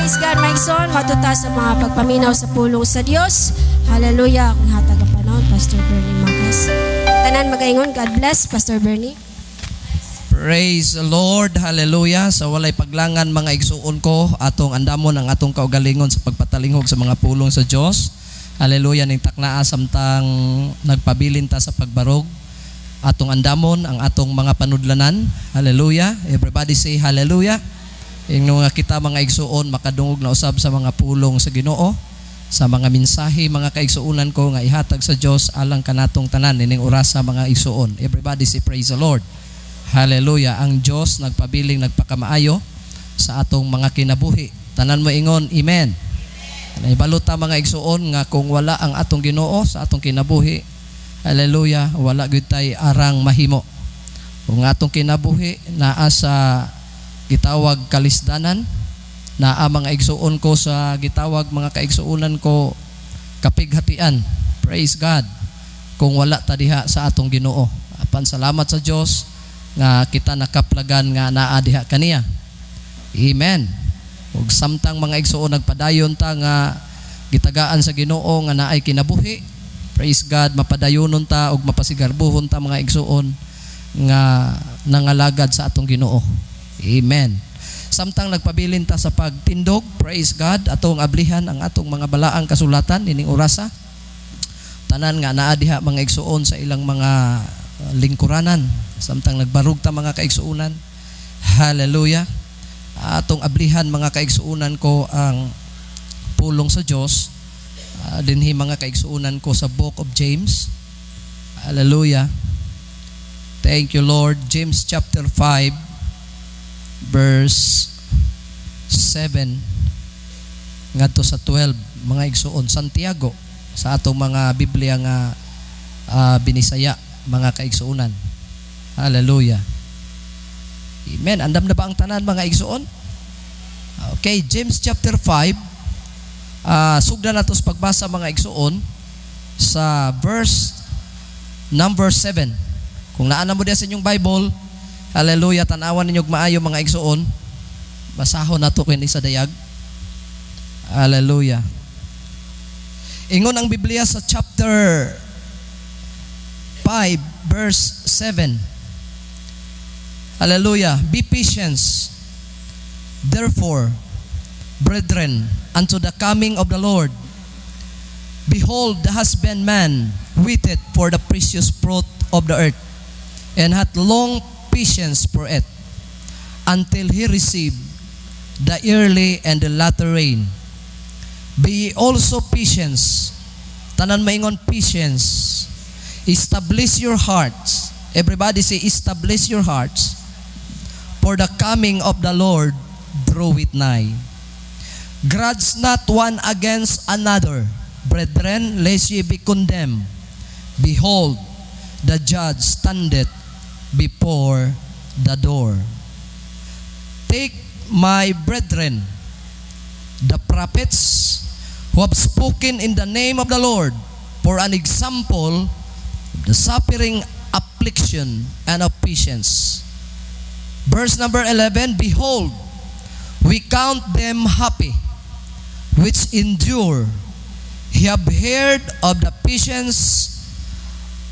Praise God, mga igsoon. Moadto ta sa mga pagpaminaw sa pulong sa Dios. Hallelujah. Akong hatag ang panahon, Pastor Bernie Magas. Tanan magaingon, God bless, Pastor Bernie. Praise the Lord. Hallelujah. Sa walay paglangan, mga igsuon ko, atong andamon ang atong kaugalingon sa pagpatalinghog sa mga pulong sa Dios. Hallelujah, ning taknaa samtang nagpabilin ta sa pagbarog. Atong andamon ang atong mga panudlanan. Hallelujah. Everybody say hallelujah. Ingno nga kita, mga igsuon, makadungog na usab sa mga pulong sa Ginoo, sa mga mensahe, mga kaigsuonan ko, nga ihatag sa Dios alang kanatong tanan ining orasa, mga igsuon. Everybody say praise the Lord. Hallelujah. Ang Dios nagpabiling nagpakamaayo sa atong mga kinabuhi. Tanan mo ingon, amen. Nahibalo ta, mga igsuon, nga kung wala ang atong Ginoo sa atong kinabuhi, hallelujah, wala gyud tay arang mahimo. Kung atong kinabuhi naa sa gitawag kalisdanan, naa, mga igsuon ko, sa gitawag, mga kaigsuonan ko, kapighatian. Praise God. Kung wala ta diha sa atong Ginoo. Apan salamat sa Dios nga kita nakaplagan nga naa diha kaniya. Amen. Ug samtang, mga igsuon, nagpadayon ta nga gitagaan sa Ginoo nga naay kinabuhi. Praise God, mapadayonon ta ug mapasigarbuhon ta, mga igsuon, nga nangalagad sa atong Ginoo. Amen. Samtang nagpabilin ta sa pagtindog, praise God, atong ablihan ang atong mga balaang kasulatan ining orasa. Tanan nga naa diha, mga igsuon, sa ilang mga lingkuranan samtang nagbarug ta, mga kaigsuonan. Hallelujah. Atong ablihan, mga kaigsuonan ko, ang pulong sa Dios dinhi, mga kaigsuonan ko, sa Book of James. Hallelujah. Thank you, Lord. James chapter 5 verse 7 ngadto sa 12, mga igsuon. Santiago sa atong mga Biblia nga Binisaya, mga kaigsuonan. Hallelujah. Amen. Andam na ba ang tanan, mga igsuon? Okay, James chapter 5, sugdan nato sa pagbasa, mga igsuon, sa verse number 7. Kung naa na mo diya sa inyong Bible, hallelujah, tanawan ninyo og maayo, mga igsuon. Basahon nato kini sa dayag. Hallelujah. Ingon ang Biblia sa chapter 5 verse 7. Hallelujah. "Be patient, therefore, brethren, unto the coming of the Lord. Behold, the husbandman waiteth for the precious fruit of the earth, and hath long patience for it, until he receive the early and the latter rain. Be ye also patient." Tanan maingon, patience. "Establish your hearts." Everybody say, "Establish your hearts. For the coming of the Lord draweth nigh. Grudge not one against another, brethren, lest ye be condemned. Behold, the judge standeth before the door. Take, my brethren, the prophets who have spoken in the name of the Lord for an example of the suffering, affliction, and of patience." Verse number 11, "Behold, we count them happy which endure. Ye have heard of the patience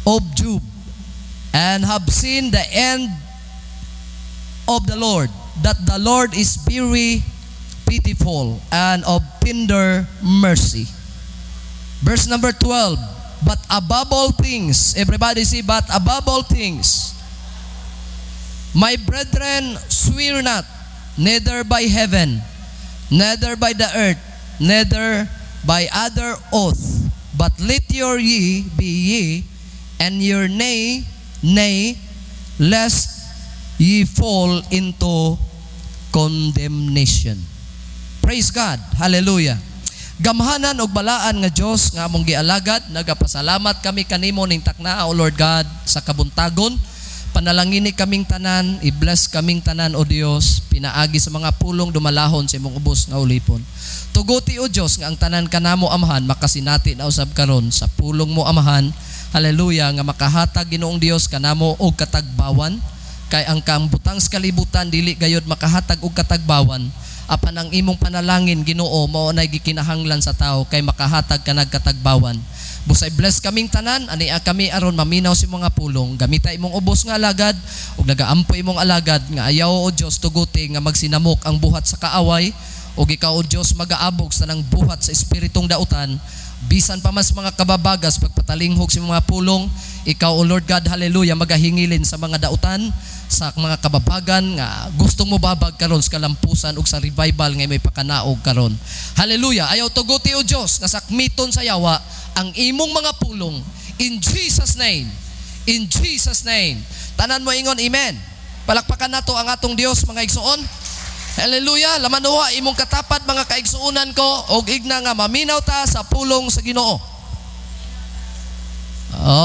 of Job, and have seen the end of the Lord, that the Lord is very pitiful and of tender mercy." Verse number 12, "But above all things," everybody say, "But above all things, my brethren, swear not, neither by heaven, neither by the earth, neither by other oath, but let your yea be yea, and your nay, nay, lest ye fall into condemnation." Praise God. Hallelujah. Gamhanan og balaan nga Dios nga among gialagad, nagapasalamat kami kanimo ning taknaa, O Lord God, sa kabuntagon. Panalangini kaming tanan, i-bless kaming tanan, O Dios, pinaagi sa mga pulong dumalahon sa imong ubos nga ulipon. Tuguti, O Dios, nga ang tanan kanamo, Amahan, makasinati na usab karon sa pulong mo, Amahan. Hallelujah, nga makahatag, Ginoong Dios, kanamo og katagbawan, kay ang kambutang sa kalibutan dili gayod makahatag og katagbawan. Apan ang imong panalangin, Ginoo, mao nay gikinahanglan sa tao kay makahatag ka nagkatagbawan. Busay bless kaming tanan, ania kami aron maminaw sa mga pulong. Gamita imong ubos nga alagad ug nagaampo imong alagad nga ayaw, o Dios, tuguti nga magsinamok ang buhat sa kaaway, ug ikaw, o Dios, magaabog sa nang buhat sa espiritong dautan. Bisan pa mas mga kababagas pagpatalinghog sa mga pulong, ikaw, O Lord God, hallelujah, magahingilin sa mga dautan, sa mga kababagan nga gustong mo babag karon sa kalampusan ug sa revival nga may pakanaog karon. Hallelujah. Ayaw tuguti, O Dios, nga sakmiton sa yawa ang imong mga pulong, in Jesus' name. In Jesus' name. Tanan mo ingon, "Amen." Palakpakan nato ang atong Dios, mga igsoon. Hallelujah. Lamanuha imong katapad, mga kaigsuonan ko, og igna nga maminaw ta sa pulong sa Ginoo.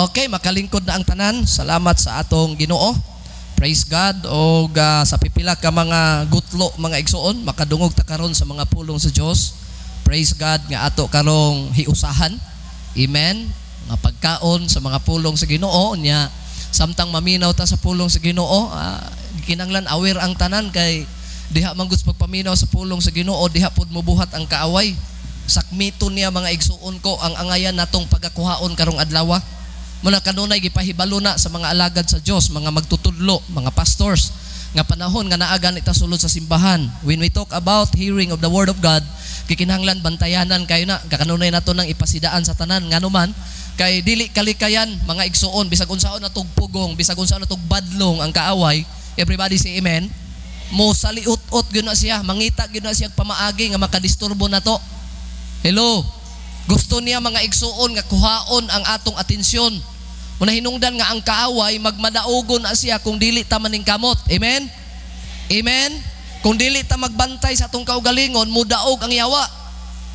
Okay, makalingkod na ang tanan. Salamat sa atong Ginoo. Praise God. Og sa pipila ka mga gutlo, mga igsoon, makadungog ta karon sa mga pulong sa Dios. Praise God nga ato karong hiusahan. Amen. Nga pagkaon sa mga pulong sa Ginoo nya, samtang maminaw ta sa pulong sa Ginoo, kinanglan aware ang tanan kay diha man gud sa pagpaminaw sa pulong sa Ginoo, diha pud mobuhat ang kaaway. Sakmiton niya, mga igsuon ko, ang angayan natong pagakuhaon karong adlaw. Muna kanunay gipahibalo na sa mga alagad sa Dios, mga magtutudlo, mga pastors, nga panahon nga naa gani ta sulod sa simbahan. When we talk about hearing of the word of God, kikinahanglan bantayanan kayo na, kakanunay nato nang ipasidaan sa tanan. Ngano man, kay dili kalikayan, mga igsuon, bisag unsaon na pugong, bisag unsaon na badlong ang kaaway, everybody say amen, mo saliut-ut gyud na siya, mangita gyud na siya pamaagi nga makadisturbo na to. Hello? Gusto niya, mga igsuon, nga kuhaon ang atong atensyon. Muna hinungdan nga ang kaaway magmadaugon na siya kung dili ta maningkamot. Amen? Amen? Kung dili ta magbantay sa atong kaugalingon, mudaog ang yawa.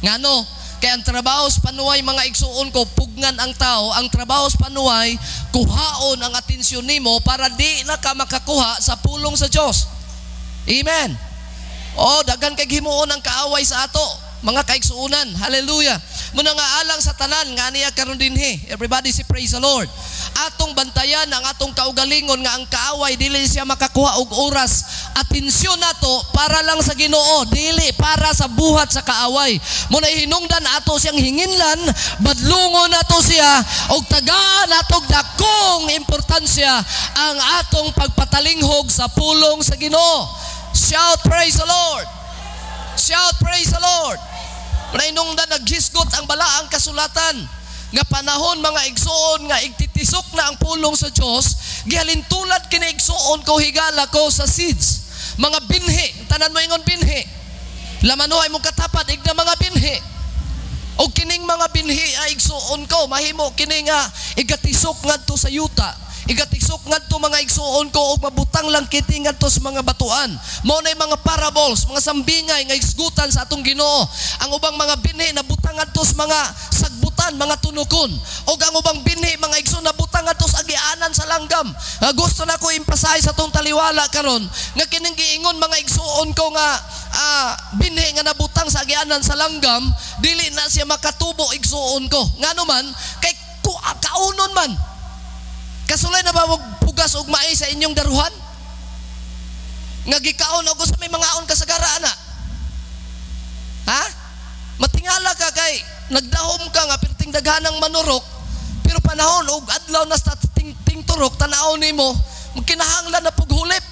Ngano? Kay ang trabaho sa panuway, mga igsuon ko, pugnan ang tao, ang trabaho sa panuway, kuhaon ang atensyon nimo para di na ka makakuha sa pulong sa Dios. Amen. Oh, daghan kay himuon ang kaaway sa ato, mga kaigsuonan. Hallelujah. Muna nga alang sa tanan nga niya karon dinhi. Everybody say, "Praise the Lord." Atong bantayan ang atong kaugalingon nga ang kaaway dili siya makakuha og oras. Atensyon nato para lang sa Ginoo, dili para sa buhat sa kaaway. Muna hinungdan ato siyang hinginlan, badlungon nato siya og tagaan natog dakong importansya ang atong pagpatalinghog sa pulong sa Ginoo. Shout, "Praise the Lord." Shout, "Praise the Lord." Muna hinungdan naghisgot ang balaang kasulatan nga panahon, mga igsuon, nga igtitisok na ang pulong sa Dios, gihalin tulad kini, igsuon ko, higala ko, sa seeds. Mga binhi, tanan mo ingon, "Binhi." Lamanuhay mong katapad, igna, "Mga binhi." O kining mga binhi ay, igsuon ko, mahimo kini nga igatisok ngadto sa yuta. Igatisok ngadto, mga igsuon ko, og mabutang lang kiti ngadto sa mga batuan. Mao na mga parables, mga sambingay nga isgutan sa atong Ginoo. Ang ubang mga binhi nabutang ngadto sa mga sagbutan, mga tunukon. Og ang ubang binhi, mga igsoon, nabutang ngadto sa agianan sa langgam. Nga gusto na ko emphasize sa atong taliwala karon nga kining giingon, mga igsuon ko, nga binhi nga nabutang sa agianan sa langgam, dili na siya makatubo, igsuon ko. Ngano man, kay kaunon man. Kasulay na ba og pugas og mais sa inyong daruhan? Nga gikaon og sa may mangaon kasagara ana. Ha? Matingala ka kay nagdahom ka nga perting daghanang manurok, pero panahon og adlaw na sa ting, tingturok, tan-aw nimo, kinahanglan na pughulip.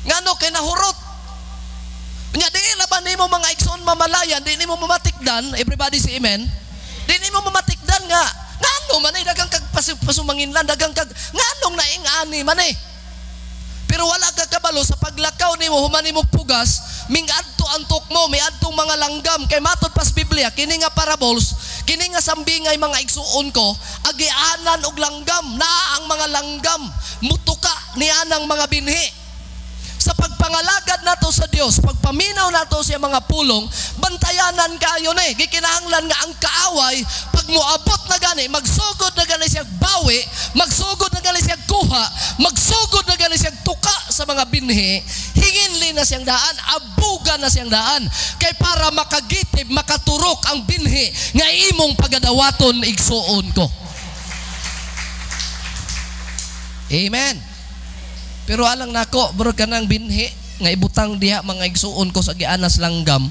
Ngano? Kay nahurot. Nya di na ba nimo, mga igsoon, mamalayan, di nimo mamatikdan, everybody say amen. Di nimo mamatikdan nga ngano man ay dagang kag pasumanginlan, dagang kag nganong naing ani man eh. Pero wala ka kabalo sa paglakaw nimo human nimo pugas, mingadto antok mo, miadtong mga langgam kay matod pas Biblia kini nga parables, kini nga sambingay, mga igsuon ko, agianan og langgam, naa ang mga langgam mutuka nianang mga binhi. Sa pagpangalagad nato sa Dios, pagpaminaw nato sa mga pulong, bantayanan kayo ni. Gikinahanglan nga ang kaaway, pag moabot na gani, magsugod na gani siya bawi, magsugod na gani siya kuha, magsugod na gani siya tuka sa mga binhi, hinginli na siyang daan, abuga na siyang daan, kay para makagitib, makaturok ang binhi nga imong pagadawaton, igsuon ko. Amen. Pero alang nako, bro, kanang binhi nga ibutang diha, mga igsuon ko, sa gianas langgam,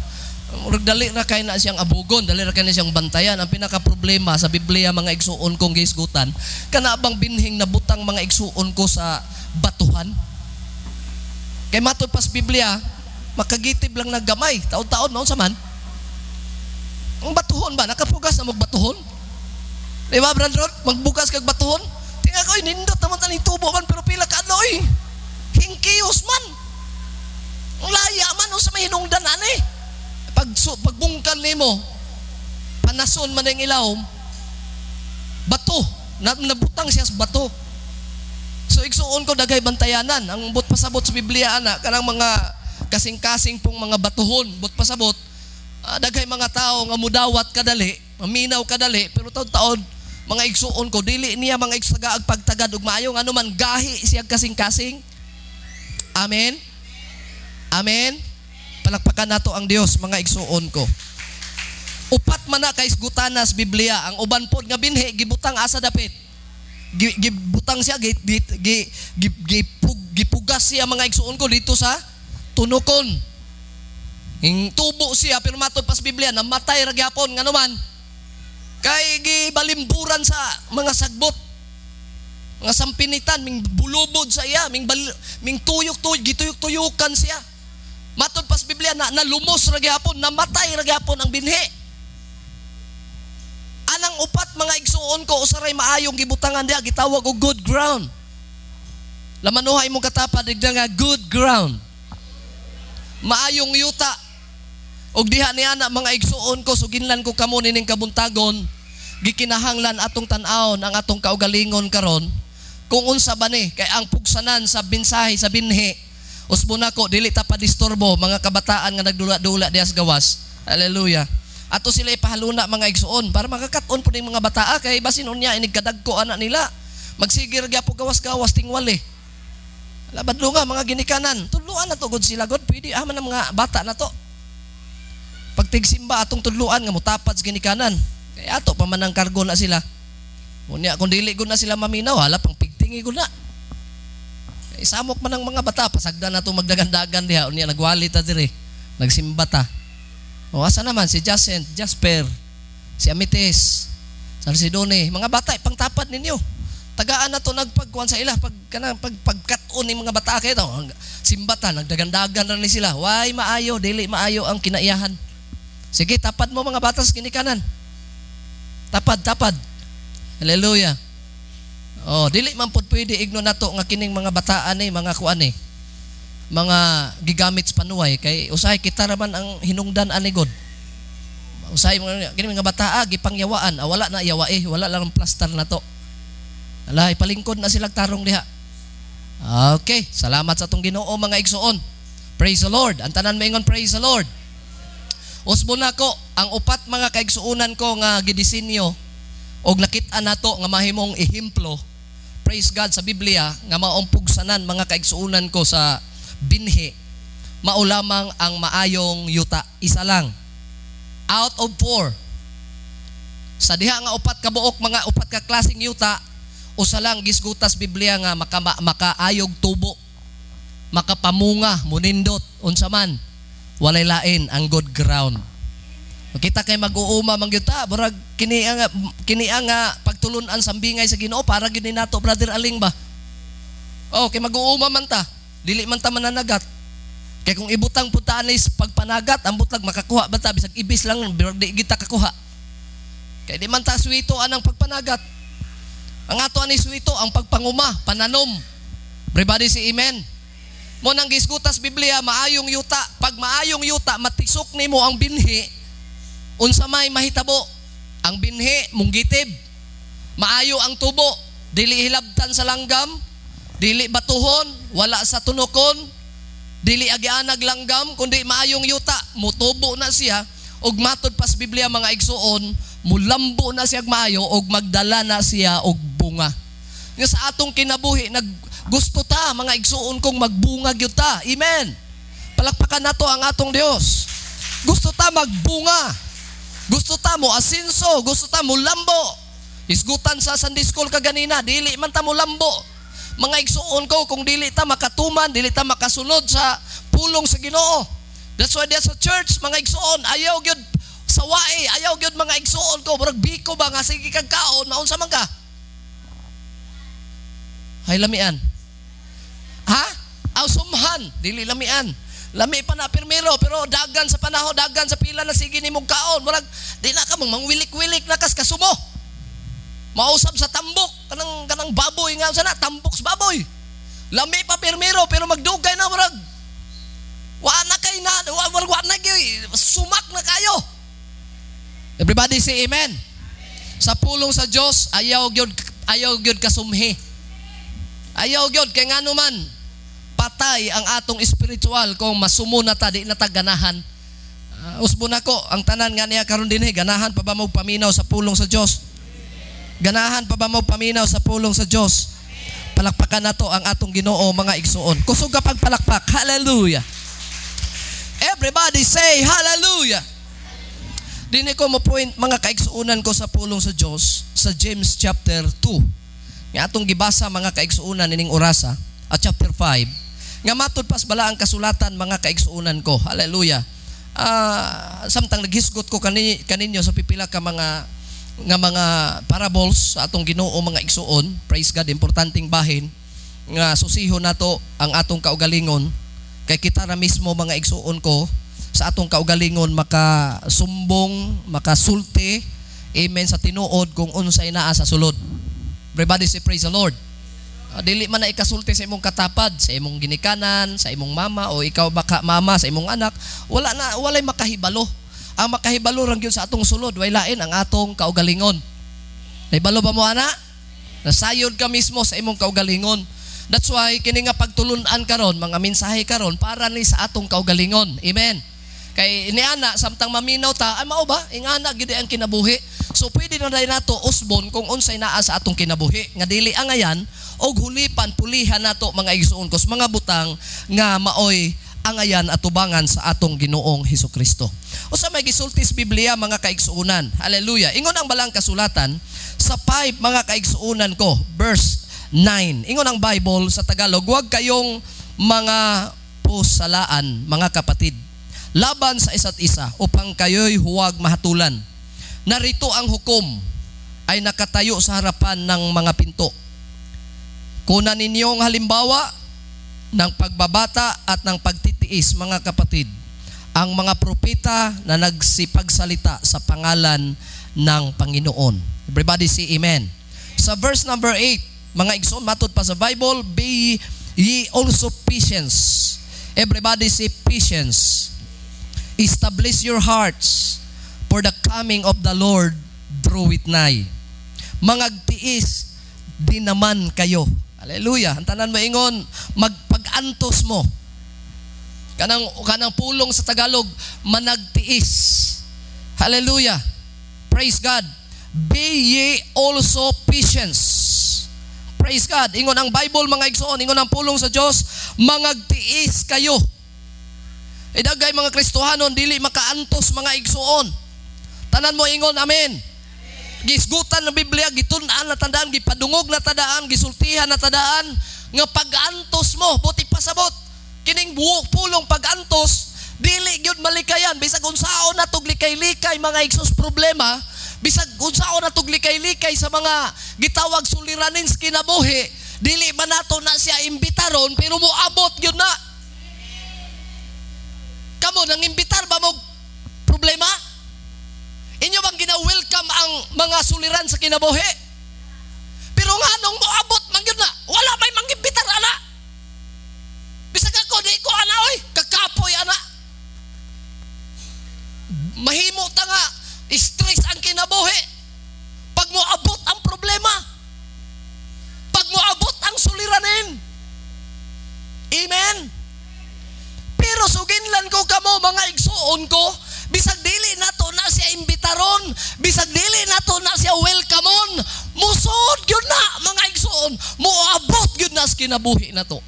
murag dali ra kay na siyang abugon, dali ra kay na siyang bantayan. Ang pinaka problema sa Biblia, mga igsuon kong gihisgutan, kana bang binhing nabutang, mga igsuon ko, sa batuhan? Kay matod pas Biblia, makagitib lang naggamay, taon-taon noon sa man. Ang batuhon ba nakapugas na magbatuhon? Di ba, Brad Rod? Magbugas kag batuhon? Tingnan ko, nindot naman tani tubo man, pero pila ka adlaw, oy. Hingkiyos man. Ang laya man, unsa may hinungdan ani. Pag, so, pagbungkal nimo, panason man ang ilawom, bato. Na, nabutang siya sa bato. So igsuon ko, daghay bantayanan. Ang but pasabot sa Biblia ana, kanang mga kasing-kasing pong mga batuhon, but pasabot, daghay mga tao nga mudawat kadali, maminaw kadali, pero taon-taon mga igsuon ko, dili niya, mga igsuon, pagtagad ug maayo, ngano man gahi siya kasing-kasing. Amen. Amen. Palakpakan nato ang Dios, mga igsuon ko. Upat man na kaisgutanas Biblia. Ang uban pod nga binhi gibutang asa dapit? Gibutang siya gi, gi, gi, gi, gipugas siya, mga igsuon ko, dito sa tunukon. Ing tubo siya, pero matod pas Biblia namatay ra gyapon, ngano man kay gibalimburan sa mga sagbot, mga sampinitan, ming bulubod sa iya, ming tuyok-tuyok, gituyok-tuyukan siya. Matod pas Biblia na nalumos ra gyapon, namatay ra gyapon ang binhi. Anang upat, mga igsuon ko, usaray maayong gibutangan diha, gitawag og good ground. Lamanuhay imong katapad, igda nga good ground. Maayong yuta. Og diha niya na, mga igsuon ko, suginlan ko kamo nining kabuntagon, gikinahanglan atong tan-awon ang atong kaugalingon karon kung unsa ba ni kay ang pugsanan sa binsahe sa binhi. Usbo nako, dili ta padisturbo mga kabataan nga nagdula-dula diha sa gawas. Hallelujah. Ato sila ipahaluna, mga igsuon, para makakat-on po ning mga bataa, kay basin unya inig kadagko ana nila magsigir gyapon gawas-gawas tingwali. Labadlo nga mga ginikanan, tudluan na to gud sila god, pwede ah man ang mga bata na to. Pagtigsimba, atong tudluan nga mutapad sa ginikanan. Kay ato pa man ang kargo na sila. Unya kung dili gud na sila maminaw, hala pang pigtingi gud na. Kay samok man ang mga bata, pasagdan na to magdagandagan diha, unya nagwali ta diri. Nagsimba ta. O asa naman si Jacent, Jasper, si Amites, sa si Done, mga bata pangtapad ninyo. Tagaan na to nagpagkuan sa ila pag kanang pag pagkat-on ni mga bata kay to. Simba ta, nagdagandagan ra ni sila. Way maayo, dili maayo ang kinaiyahan. Sige, tapad mo, mga bata sa ginikanan. Tapad, tapad. Hallelujah. Oh, dili man pud pwede igno nato nga kining mga bataan ni mga kuan ni mga gigamit sa panuway, kay usahay kita ra man ang hinungdan ani God. Usahay mga kini mga bataa gipangyawaan, ah, wala na yawa eh, wala lang ang plaster na to. Ala, ipalingkod na silang tarong diha. Okay, salamat sa atong Ginoo, mga igsuon. Praise the Lord. Ang tanan maingon, "Praise the Lord." Usbo nako ang upat, mga kaigsuonan ko, nga gidisenyo og nakit-an nato nga mahimong ehemplo, praise God, sa Biblia nga maong pugsanan, mga kaigsuonan ko, sa binhi, mao lamang ang maayong yuta, isa lang out of four. Sa diha nga upat ka buok, mga upat ka klaseng yuta, usa lang gisgutas Biblia nga makaayog tubo, makapamunga, munindot. Unsa man? Walay lain, ang good ground. Kita kay mag-uuma man gyud ta, murag kini ang pagtulun-an sa bingay sa Ginoo para gyud ni nato, Brother Aling ba? Oh, kay mag-uuma man ta, dili man ta mananagat. Kay kung ibutang pud ta ani sa pagpanagat, ambot lang makakuha ba ta, bisag ibis lang, birag di kita kakuha. Kay di man ta suwito anang pagpanagat. Ang ato ani suwito ang pagpanguma, pananom. Everybody say amen. Mo nang gisgutas Biblia maayong yuta. Pag maayong yuta, matisok nimo ang binhi, unsa may mahitabo? Ang binhi munggitib. Maayo ang tubo, dili hilabtan sa langgam, dili batuhon, wala sa tunokon, dili agianag langgam, kundi maayong yuta, mutubo na siya ug matod pas Biblia, mga igsuon, mulambo na siya maayo ug magdala na siya og bunga. Nga sa atong kinabuhi, nag gusto ta, mga igsuon kong magbunga gyud ta. Amen. Palakpakan nato ang atong Dios. Gusto ta magbunga. Gusto ta mo asinso, gusto ta mo lambo. Isgutan sa Sunday school kaganina, dili man ta mo lambo. Mga igsuon ko, kung dili ta makatuman, dili ta makasunod sa pulong sa Ginoo. That's why sa church, mga igsuon, ayaw gyud sawae, ayaw gyud, mga igsuon ko, murag biko ba nga sige kag kaon, maunsa man ka? Hay lamian. Ha? Aw, sumhan, dili lamian. Lami pa na pirmiro, pero dagan sa panahon, dagan sa pila na sige nimong kaon. Murag di na ka mong mangwilik-wilik na kas kasumo. Mausab sa tambok, kanang kanang baboy nga sana, tambok sa baboy. Lami pa pirmiro, pero magdugay na, murag wa na kay na, wa wa na gyud, sumak na kayo. Everybody say amen. Sa pulong sa Dios, ayaw gyud kasumhi. Ayaw gyud, kay ngano man, patay ang atong espiritual kung masumo na ta, di na ta ganahan. Usbo na ko ang tanan nga niya karon dinhi, ganahan pa ba mo paminaw sa pulong sa Dios? Ganahan pa ba mo paminaw sa pulong sa Dios? Palakpakan nato ang atong Ginoo, mga igsuon. Kusog ka pagpalakpak. Hallelujah. Everybody say hallelujah. Dini ko mo point, mga kaigsuonan ko, sa pulong sa Dios sa James chapter 2. Nga atong gibasa, mga kaigsuonan, ining orasa at chapter 5. Nga matud pas balaang kasulatan, mga kaigsuonan ko. Hallelujah. Samtang naghisgot ko kaninyo sa pipila ka mga nga mga parables sa atong Ginoo, mga igsuon. Praise God, importanteng bahin nga susiho nato ang atong kaugalingon kay kita na mismo, mga igsuon ko, sa atong kaugalingon makasumbong, makasulti, amen, sa tinuod kung unsay naa sa sulod. Everybody say praise the Lord. Dili man na ikasulti sa imong katapad, sa imong ginikanan, sa imong mama, o ikaw baka mama sa imong anak, wala na, walay makahibalo. Ang makahibalo rang gyud sa atong sulod way lain ang atong kaugalingon. Nahibalo ba mo ana? Nasayod ka mismo sa imong kaugalingon. That's why kini nga pagtulun-an karon, mga mensahe karon, para ni sa atong kaugalingon. Amen. Kay niana samtang maminaw ta, ay mao ba? Ingana gid ang kinabuhi. So pwede na dai nato usbon kung unsay naa sa atong kinabuhi nga dili angayan og hulipan pulihan nato, mga igsuon ko, sa mga butang nga maoy angayan at tubangan sa atong Ginoong Hesus Kristo. Usa may gisulti sa Biblia, mga kaigsuonan. Hallelujah. Ingon ang balang kasulatan sa 5, mga kaigsuonan ko, verse 9. Ingon ang Bible sa Tagalog, "Huwag kayong mga pusalaan, mga kapatid, laban sa isa't isa upang kayo'y huwag mahatulan. Narito ang hukom ay nakatayo sa harapan ng mga pinto. Kunan ninyong halimbawa ng pagbabata at ng pagtitiis, mga kapatid, ang mga propeta na nagsipagsalita sa pangalan ng Panginoon." Everybody say amen. Sa verse number 8, mga igsoon, matud pa sa Bible, "Be ye also patience." Everybody say patience. "Establish your hearts, for the coming of the Lord draweth nigh." Mangagtiis din naman kayo. Hallelujah. Ang tanan moingon, magpag-antos mo. Kanang kanang pulong sa Tagalog, managtiis. Hallelujah. Praise God. "Be ye also patience." Praise God. Ingon ang Bible, mga igsoon, ingon ang pulong sa Diyos, mangagtiis kayo. E daghay mga Kristohanon dili makaantos, mga igsuon. Tanan mo ingon amen. Gisgutan ng Biblia, gitun-an na tandaan, gipadungog na tadaan, gisultihan na tadaan, nga pag-antos mo, buti pasabot. Kining buok pulong pag-antos, dili gyud malikayan. Bisag unsaon na tog likay-likay, mga igsoon, problema, bisag unsaon na tog likay-likay sa mga gitawag suliranin sa kinabuhi, dili man nato na siya imbitaron, pero moabot gyud na. Kamo, nang imbitar ba mo problema? Inyo bang gina-welcome ang mga suliran sa kinabuhi? Pero nga nung moabot man gyud na, wala may mangimbitar ana. Bisag ako, di ko ana oy, kakapoy ana. Mahimo ta nga stress ang kinabuhi. Pag moabot ang problema, pag moabot ang suliranin. Amen. Pero suginlan ko kamo, mga igsuon ko, bisag dili nato na siya imbitaron, bisag dili nato na siya welcomeon, musod gyud na, mga igsuon, moabot gyud na sa kinabuhi nato.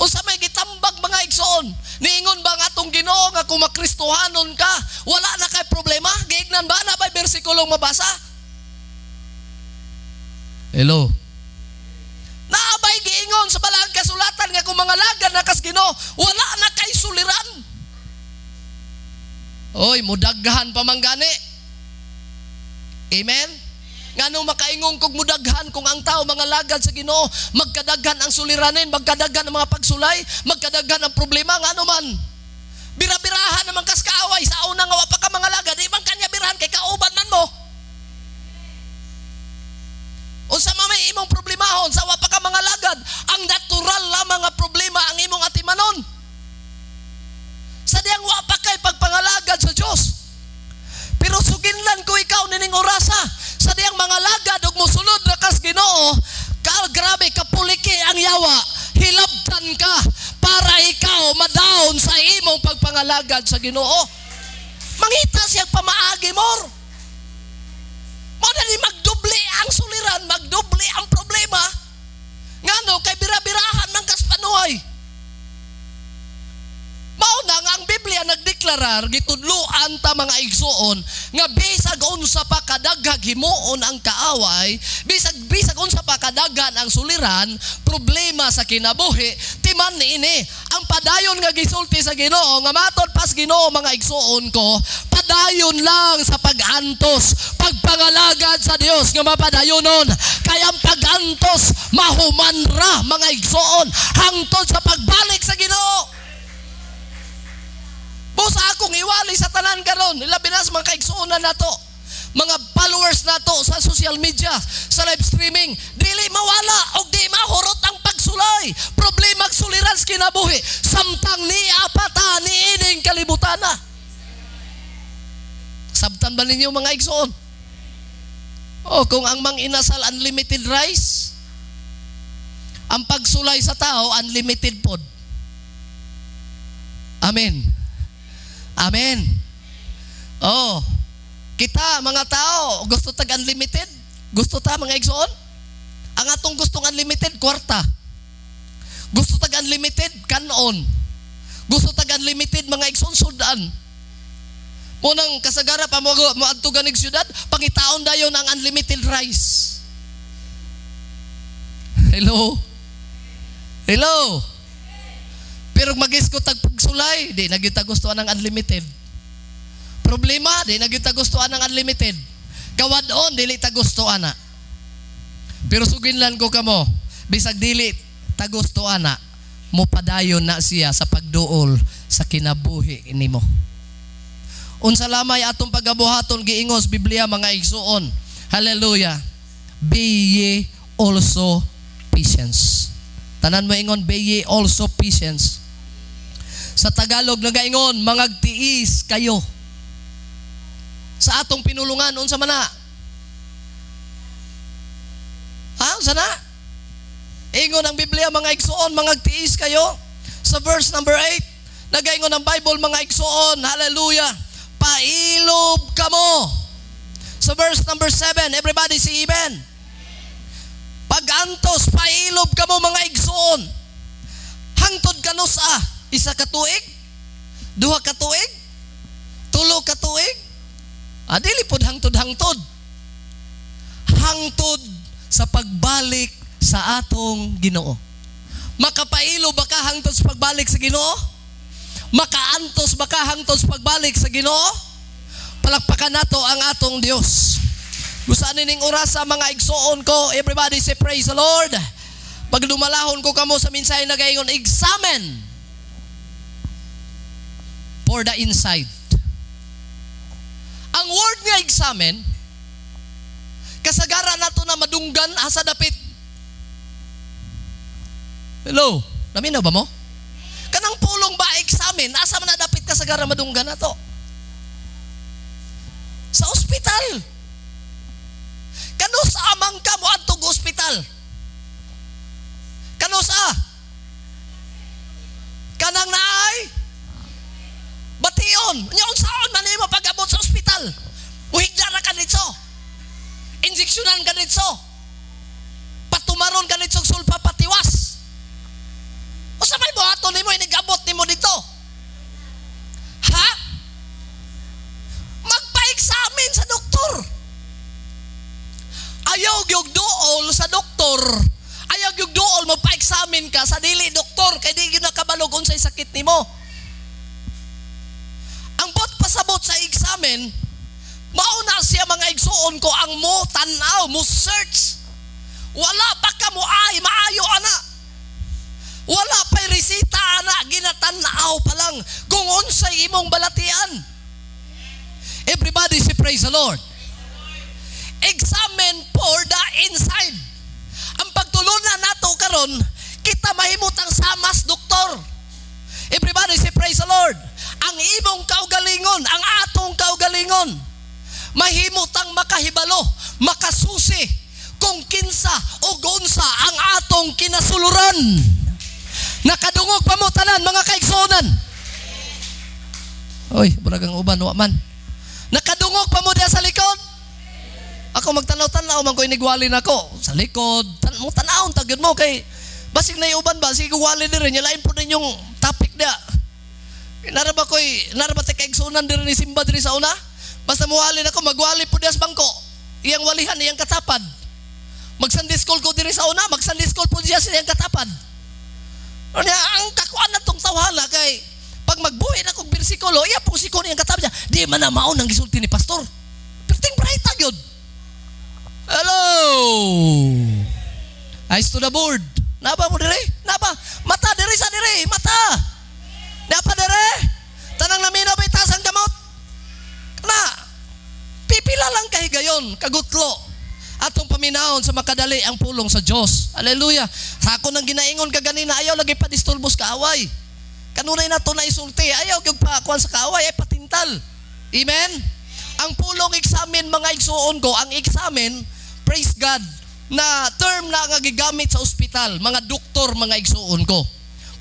Unsa may gitambag, mga igsoon? Niingon ba ang atong Ginoo nga kung makristohanon ka, wala na kay problema? Giignan ba na ba'y bersikulong mabasa? Hello? Giingon sa balaang kasulatan nga kung mangalagad na kas Ginoo, wala na kay suliran. Oy, mudaghan pa man gani. Amen? Ngano makaingon kog mudaghan kung ang tao mangalagad sa Ginoo, magkadaghan ang suliranin, magkadaghan ang mga pagsulay, magkadaghan ang problema, ngano man? Bira-birahan naman kas kaaway sa una nga wa pa ka mangalagad, di man kanya birahan kay kauban man mo. Unsa man may imong problemahon sa wa pa ka mangalagad, ang natural lamang nga problema ang imong atimanon. Sa diyang wa pa kay pagpangalagad sa Dios. Pero suginlan ko ikaw nining orasa sa diyang mangalagad ug mosunod ra kas Ginoo, ka grabe kapuliki ang yawa, hilabtan ka para ikaw ma-down sa imong pagpangalagad sa Ginoo. Mangita siya pamaagi mor. Mao na ni magdubli ang suliran, magdubli ang problema. Ngano kay bira-birahan man kas panuhay. Mao na nga ang Biblia nagdeklarar gitudloan ta, mga igsuon, nga bisag unsa pa kadaghag himuon ang kaaway, bisag bisag unsa pa kadaghan ang suliran, problema sa kinabuhi, timan niini ang padayon nga gisulti sa Ginoo nga matod pas Ginoo, mga igsuon ko, padayon lang sa pag-antos, pagpangalagad sa Dios nga mapadayonon, kay ang pag-antos mahuman ra, mga igsuon, hangtod sa pagbalik sa Ginoo. Busa akong iwali sa tanan karon, ilabi na sa mga kaigsuonan nato, mga followers nato sa social media, sa live streaming, dili mawala og di mahurot ang pagsulay, problema, suliran sa kinabuhi samtang nia pa ta niining kalibutana. Sabtan ba ninyo, mga igsoon? Oh, kung ang Mang Inasal unlimited rice, ang pagsulay sa tao unlimited pod. Amen. Amen. Oh, kita mga tao gusto tag unlimited. Gusto ta, mga igsoon? Ang atong gustong unlimited, kwarta. Gusto tag unlimited kanon. Gusto tag unlimited, mga igsoon, sudan. Munang kasagara pa mo moadto ganig syudad, pangitaon dayon ang unlimited rice. Hello? Hello? Pero mag-isko tag pagsulay, di na gyud ta gusto ang unlimited. Problema, di na gyud ta gusto ang unlimited. Kawad-on, dili ta gusto ana. Pero suginlan ko kamo, bisag dili ta gusto ana, mopadayon na siya sa pagduol sa kinabuhi nimo. Unsa lamay atong pagabuhaton? Giingos Biblia, mga igsuon. Hallelujah. Be ye also patience. Tanan mo ingon, "Be ye also patience." Sa Tagalog nagaingon, "Mangagtiis kayo." Sa atong pinulungan, unsa man na? Ha, unsa na? Ingon ang Biblia, mga igsuon, "Mangagtiis kayo." Sa verse number 8, nagaingon ang Bible, mga igsuon, hallelujah, "Pailob kamo." Sa verse number 7, everybody say amen. Pag-antos, "Pailob kamo, mga igsuon." Hangtod kanusa? Isa ka tuig? 2 ka tuig? 3 ka tuig? Ah, dili pod hangtod-hangtod. Hangtod sa pagbalik sa atong Ginoo. Makapailo ba ka hangtod sa pagbalik sa Ginoo? Makaantos ba ka hangtod sa pagbalik sa Ginoo? Palakpakan nato ang atong Dios. Gusto ning orasa, mga igsuon ko, everybody say praise the Lord. Pag dumalahon ko kamo sa mensahe nagaingon, "Examine for the inside." Ang word nga examine, kasagara nato na madunggan asa dapit. Hello, naminaw ba mo? Kanang pulong ba examine, asa man na dapit kasagara madunggan nato? Sa ospital. Kanus-a man ka moadtog ospital? Kanus-a? Kanang naay bation. Nya unsaon man nimo pag-abot sa ospital? Uhigda ra ka didto. Injeksyonan ka didto. Patumaron ka didto og sulpa patiwas. Usa may buhaton nimo inigabot nimo dito? Ha? Magpa-examine sa doktor. Ayaw gyud duol sa doktor. Ayaw. Ayaw gyud duol magpa-examine ka sa dili doktor kay di gyud nakabalo unsay sakit nimo. Ang buot pasabot sa examine, mao na siya, mga igsuon ko, ang mo tan-aw, mo search. Wala pa ka mo ay maayo ana. Wala pa'y resita ana, ginatan-aw pa lang kung unsay imong balatian. Everybody say, "Praise the Lord." Examine for the inside. Ang pagtulunan nato karon, kita mahimutang samas doktor. Everybody say, "Praise the Lord." Ang imong kaugalingon, ang atong kaugalingon, mahimutang makahibalo, makasusi kung kinsa o unsa ang atong kinasuluran. Nakadungog pa mo tanan, mga kaigsuonan? Oy, murag ang uban wa man. Nakadungog pa mo diya sa likod? Ako magtanaw-tanaw man ko inigwali nako sa likod. Mo tanawon ta gyud mo kay basig na uban ba sige wali diri nya, lain po ninyong topic dia. Nara ba koy nara ba tay kaigsuonan diri ni simba diri sa una? Basta muwali nako, magwali po diya sa bangko. Iyang walihan, iyang katapad. Mag Sunday school ko diri sa una, mag Sunday school po diya sa iyang katapad. Unya ang kakuan na tong tawhala kay pag magbuhi na kog bersikulo, iya po si iyang katapad niya. Di man na mao nang gisulti ni pastor. Perting bright gyud. Hello. Eyes to the board. Naba mo dire? Naba? Mata dire sa dire, mata. Napa dire? Tanang naminaw ba itaas ang kamot? Na. Pipila lang kahigayon, kagutlo. Atong paminahon sa makadali ang pulong sa Dios. Hallelujah. Sa ako nang ginaingon kaganina, ayaw lagi pa disturbos kaaway. Kanunay na to na isulti, ayaw gyud pa kuan sa kaaway ay patintal. Amen. Ang pulong examine, mga igsuon ko, ang examine, praise God, na term na nga gigamit sa ospital, mga doktor, mga igsuon ko.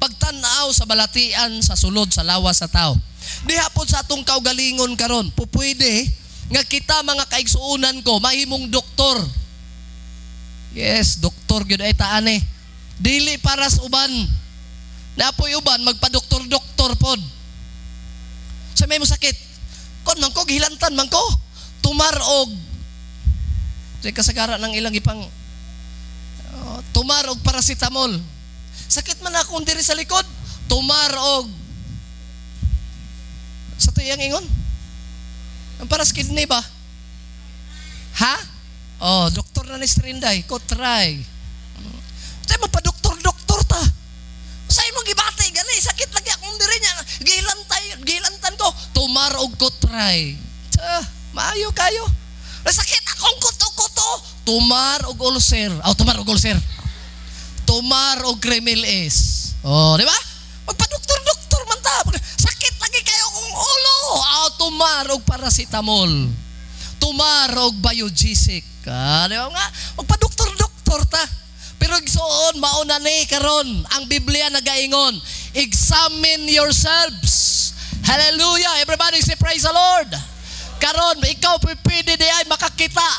Pagtanaw sa balatian sa sulod sa lawas sa tao. Diha po sa atong kaugalingon karon, pupwede nga kita, mga kaigsuonan ko, mahimong doktor. Yes, doktor gyud ay taan eh. Dili para sa uban. Napoy uban magpa-doktor-doktor pod. Sa may mo sakit. Kon man ko gihilantan man ko. Tumar og sa kasagara ng ilang ipang oh, tumar og paracetamol. Sakit man akong diri sa likod, tumar og sa tuyang ingon. Ang para sa kidney ba? Ha? Oh, doktor na ni Strinday, ko try. Sa mo pa doktor-doktor ta. Sa imong gibati gani, sakit lagi akong diri niya. Gilantay, gilantan ko, tumar og ko try. Tsa, maayo kayo. Sakit akong kuto-kuto, tumar og ulcer. Oh, tumar og ulcer. Tumar og Kremil S. Oh, di ba? Magpa-doktor-doktor man ta. Sakit lagi kayo kong ulo. Ah, tumar og paracetamol. Tumar og Biogesic. Ah, di ba nga? Magpa-doktor-doktor ta. Pero igsoon, mauna ni karon ang Biblia nagaingon, "Examine yourselves." Hallelujah. Everybody say, "Praise the Lord." Karon ikaw pwede di ay makakita.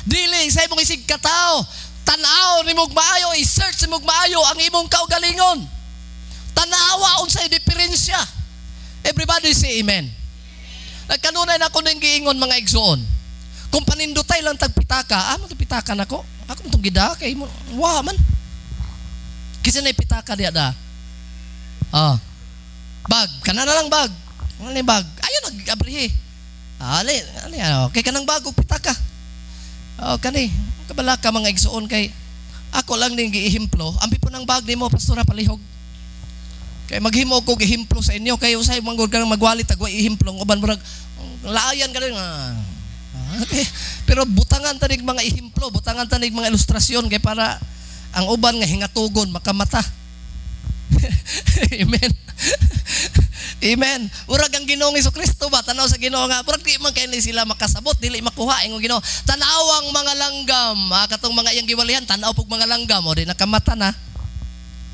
Dili sa imong isig katawo. Tan-aw nimog maayo, i-search nimog maayo ang imong kaugalingon. Tanawa unsay diferensya. Everybody say, "Amen." Nagkanunay na ako ning giingon, mga igsoon. Kung panindutay lang tag pitaka, ah, mo pitaka nako. Ako mo tong gida kay mo. Wa man. Kinsa na pitaka diya da? Ah. Bag, kana na lang bag. Ano ni bag? Ayo nag-abrihe. Ah, ali, ali, ano, kay kanang bago pitaka. Oh, kani, kabala ka, mga igsuon, kay ako lang ning giihimplo. Ambi po ng bag nimo, pastora, palihog. Kay maghimo ko gihimplo sa inyo kay usay manggod kang magwali tag way ihimplo ang uban murag laayan ka rin. Ah. Okay. Pero butangan tanig mga ihimplo, butangan tanig mga ilustrasyon kay para ang uban nga hingatugon makamata. Amen. Amen. Murag ang Ginoong Kristo ba, tanaw sa Ginoo nga murag di man kay ni sila makasabot, dili makuha ingon Ginoo. Tanaw ang mga langgam, ah, katong mga iyang giwalihan, tanaw pug mga langgam o di nakamata na.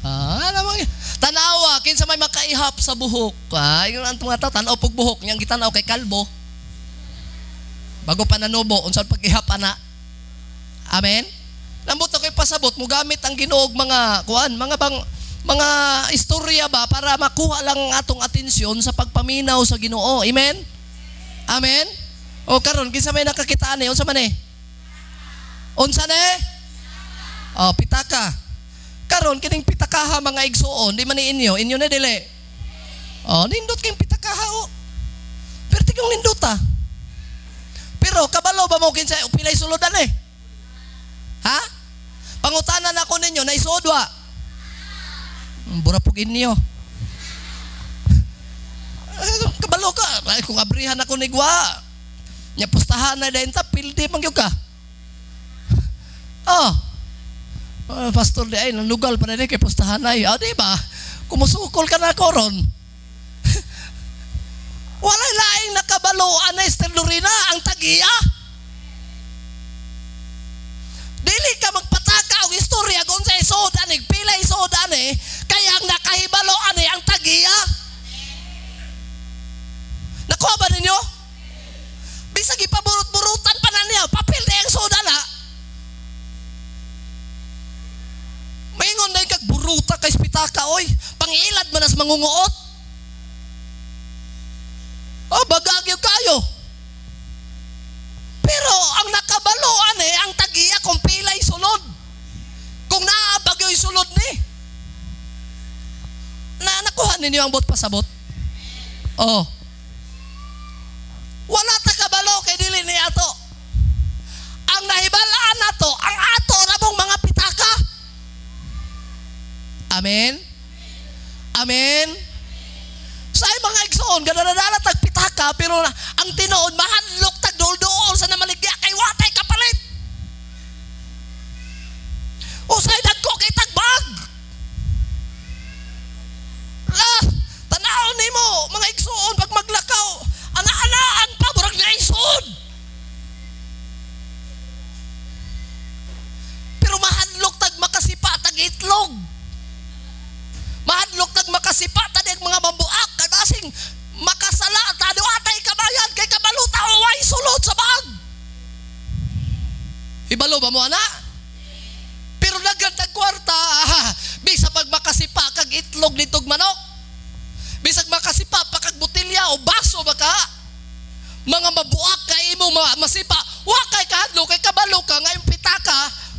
Ah, ano mga tanawa kinsa may makaihap sa buhok. Ah, ingon ang mga tao, tanaw pug buhok niyang gitanaw kay kalbo. Bago pa nanubo, unsa pag-ihap ana? Amen. Lambot ako'y pasabot mo gamit ang Ginoo og mga kuan, mga bang mga istorya ba para makuha lang ang atong atensyon sa pagpaminaw sa Ginoo. Amen. Amen. O karon kinsa may nakakita ani, unsa man eh? Unsa ne? Oh, pitaka. Karon kining pitakaha, mga igsuon, di man ni inyo, inyo na dili? Oh, nindot kayong pitakaha oh. Pero tigong nindot ah. Pero kabalo ba mo kinsa pilay suludan eh? Ha? Pangutanan ako ninyo, naisuod wa? Bura pug inyo. Kabalo ka. Ay, kung abrihan ako ni gwa. Nya pustahan na din ta, pildi man gyud ka. Oh. Pastor di ay nanugal pa na di kay pustahan ay. Ah, di ba? Kumusukol ka na koron. Walay laing nakabaloan na Esther Lorena ang tagiya. Dili ka magpataka og istorya kung sa isuod ani, pila isuod ani, kaya ang nakahibalo ani ang tagiya. Nakuha ba ninyo? Bisag ipaburot-burutan pa na niya, papel na ang suod ana. Maingon na kag buruta kay pitaka oy, pangilad man as mangunguot. Oh, bagagyo kayo. Pero ang nakabaloan eh, ang tagiya kung pilay sulod. Kung naabagyo'y sulod ni. Na nakuha ninyo ang bot pasabot? Oh. Wala ta kabalo kay dili ni ato. Ang nahibalaan nato, ang ato na mong mga pitaka. Amen? Amen? Sa mga igsoon, ganadala tag pitaka, pero ang tinuod, mahadlok tag duol-duol sa namaligya, kay watay kapalit. Usay dagko kay tagbag. La, tanaw nimo mga igsoon, pag maglakaw, ana-anaan pa, murag naisod. Pero mahadlok tag makasipa tag itlog. Mahadlok tag makasipa tag mga mambuak, kay basing makasala ta atay kabayan kay kabaluta way sulod sa bag. Ibalo ba mo ana? Pero daghan tag kwarta, bisag pag makasipa kag itlog nitog manok. Bisag makasipa pa kag botelya o baso baka. Mga mabuak kay imo masipa, wa kay kahadlok kay kabalo ka nga imong pitaka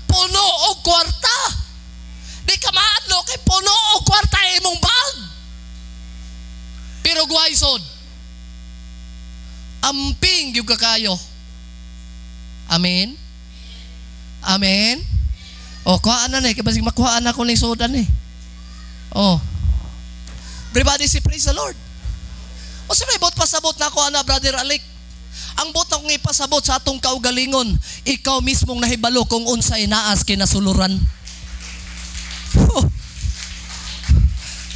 puno og kwarta. Di ka maadlok kay puno og kwarta imong bag. Pero guwaysod, amping gyud ka kayo. Amen? Amen? O, kuhaan na ni. Kaya basig makuhaan ako ni sudan eh. O. Everybody say, praise the Lord. O sa may bot pasabot na ako, ana, Brother Alec. Ang bot akong ipasabot sa atong kaugalingon, ikaw mismong nahibalo kung unsay naas kinasuluran. Oh.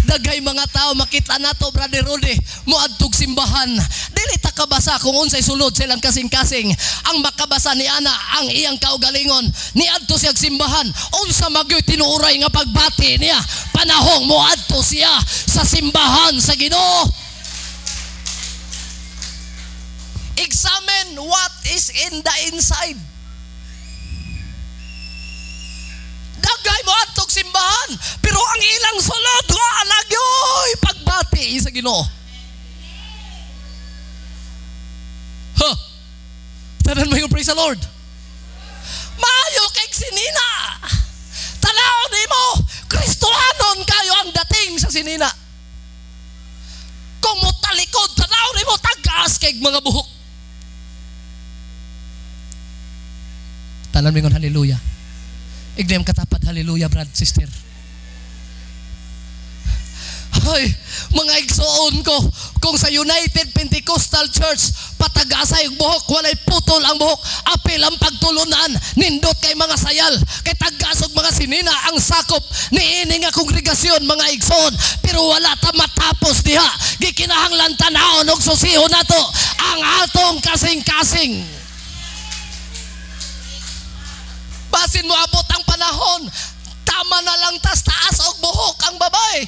Daghay mga tao makita nato, Brother Rudy, moadtog simbahan. Dili ta kabasa kung unsay sulod silang kasing-kasing. Ang makabasa ni ana ang iyang kaugalingon, niadto siya simbahan. Unsa magyoy tinuoray nga pagbati niya panahong moadto siya sa simbahan sa Ginoo. Examine what is in the inside. Daghay mo adtog simbahan, pero ang ilang sulod wala gyoy pagbati sa Ginoo. Huh. Tanan mo yung praise the Lord. Maayo kay sinina. Tanaw nimo, Kristohanon kayo ang dating sa sinina. Kung motalikod, tanaw nimo tagas kay mga buhok. Tanan mo yung hallelujah. Ignem katapat, hallelujah, brad, sister. Ay, mga igsoon ko, kung sa United Pentecostal Church, patagasay ang buhok, walay putol ang buhok, apil ang pagtulunan, nindot kay mga sayal, kay tagasog mga sinina ang sakop niini nga kongregasyon, mga igsoon, pero wala ta matapos diha. Gikinahanglan tan-awon og susiho nato ang atong kasing-kasing. Basin mo abot ang panahon, tama na lang tas taas og buhok ang babae.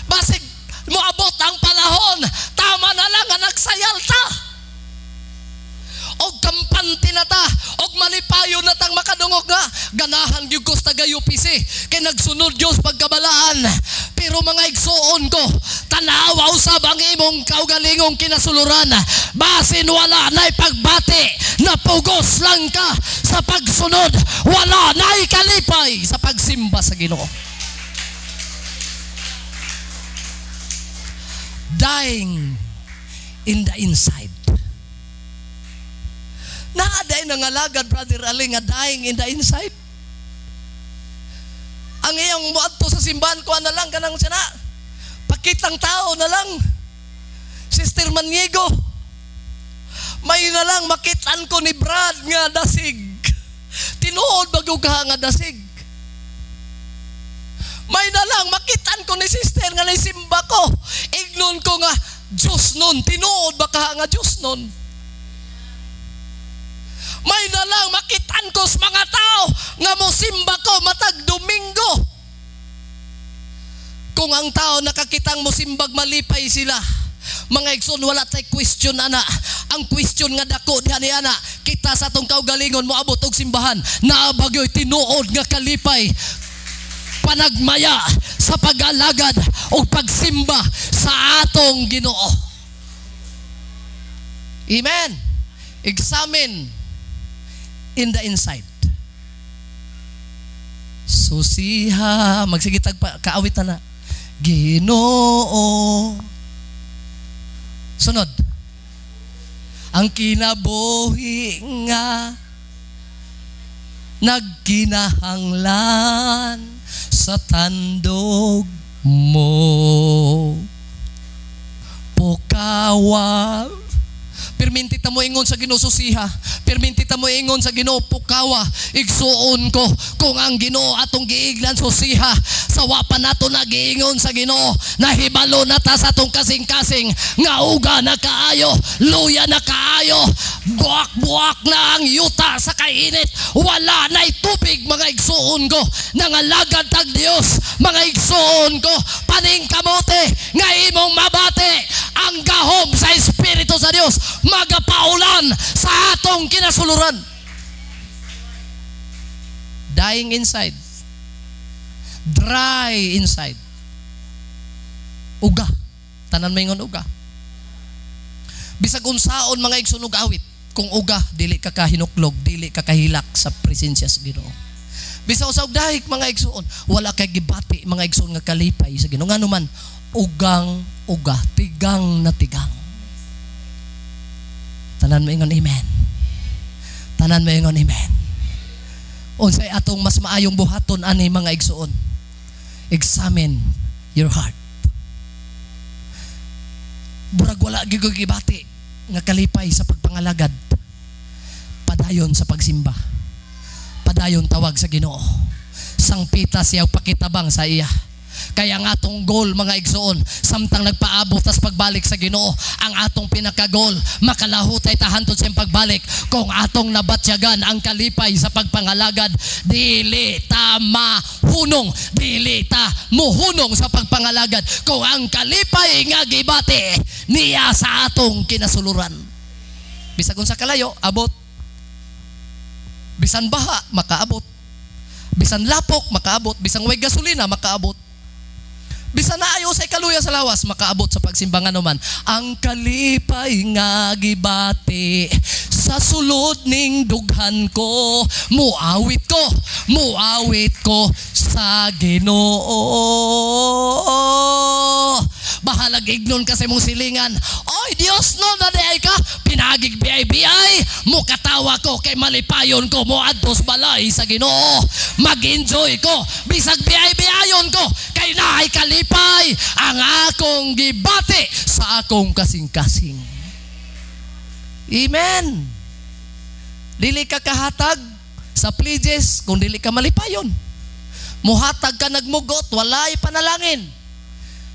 Basig moabot ang panahon, tama na lang ang nagsayal ta. Og kampante na ta, og malipayo na tang makadungog nga, Ganahan gyud ko sa taga UPC kay nagsunod Dios pagkabalaan. Pero mga igsuon ko, tanawa usab ang imong kaugalingong kinasuluran. Basin wala na'y pagbati, napugos lang ka sa pagsunod, wala na'y kalipay sa pagsimba sa Ginoo. Dying in the inside. Naaday nangalagad, Brother Ali, nga dying in the inside. Ang iyang muadto sa simbahan ko na lang kanang siya na. Pakitang tao na lang. Sister Maniego. May na lang makitaan ko ni Brad nga dasig. Tinuod bago ka nga dasig. May na lang makitaan ko ni sister nga nisimba ko. Ignon ko nga Diyos nun. Tinuod ba ka nga Diyos nun? May na lang makitaan ko sa mga tao nga mosimba ko matag Domingo. Kung ang tao nakakitang mosimbag malipay sila. Mga igsoon, wala tay question ana. Ang question nga dako diha ni ana, kita sa atong kaugalingon moabot og simbahan, naa ba gyoy tinuod nga kalipay, panagmaya sa pag-alagad o pagsimba sa atong Ginoo. Amen. Examine in the inside. Susiha, magsigitag pa, kaawit na na. Ginoo. Sunod. Ang kinabuhi nga nagkinahanglan sa tandog mo. Pukawa. Pirminti ta mo ingon sa Ginoo, susiha. Pirminti ta mo ingon sa Ginoo, pukawa. Igsuon ko kung ang Ginoo atong giiglan susiha, sa wa pa nato nagiingon sa Ginoo, nahibalo na ta sa atong kasing-kasing nga uga na kaayo, luya na kaayo, buak-buak na ang yuta sa kainit, wala na'y tubig, mga igsuon ko. Nangalagad tag Dios, mga igsuon ko, paning kamote nga imong mabati ang gahom sa Espiritu sa Dios magapaulan sa atong kinasuluran. Dying inside, dry inside, uga. Tanan maingon uga. Bisag unsaon, mga igsoon, og awit, kung uga, dili ka kahinuklog, dili ka kahilak sa presensya sa Ginoo. Bisag sa dahik, mga igsoon, wala kay gibati, mga igsoon, nga kalipay sa Ginoo, ngano man ugang uga, tigang na tigang. Tanan maingon amen. Tanan maingon amen. Unsay atong mas maayong buhaton ani, mga igsoon? Examine your heart. Burag wala gyud ko'y gibati nga kalipay sa pagpangalagad. Padayon sa pagsimba. Padayon tawag sa Ginoo. Sangpita siya pakitabang sa iya. Kaya ang atong goal, mga igsoon, samtang nagpaabot tas pagbalik sa Ginoo, ang atong pinaka-goal, makalahutay ta hantod sa iyang pagbalik kung atong nabatyagan ang kalipay sa pagpangalagad. Dili ta mahunong, dili ta muhunong sa pagpangalagad kung ang kalipay nga gibati niya sa atong kinasuluran. Bisag unsa kalayo, abot. Bisan baha, makaabot. Bisan lapok, makaabot. Bisan way gasolina, makaabot. Bisan naayo sa kaluya sa lawas, makaabot sa pagsimbangan naman. Ang kalipay nga gibati sa sulod ning dughan ko, muawit ko, muawit ko sa Ginoo. Bahalag ignon ka sa imong silingan. "Oy, Dios no na di ay ka, pinagig biyay-biyay, mukatawa ko kay malipayon ko moadto sa balay sa Ginoo. Mag-enjoy ko, bisag biyay-biyayon ko, kay naay kalipay ang akong gibati sa akong kasing-kasing." Amen. Dili ka kahatag sa pledges kung dili ka malipayon. Muhatag ka nagmugot, walay panalangin.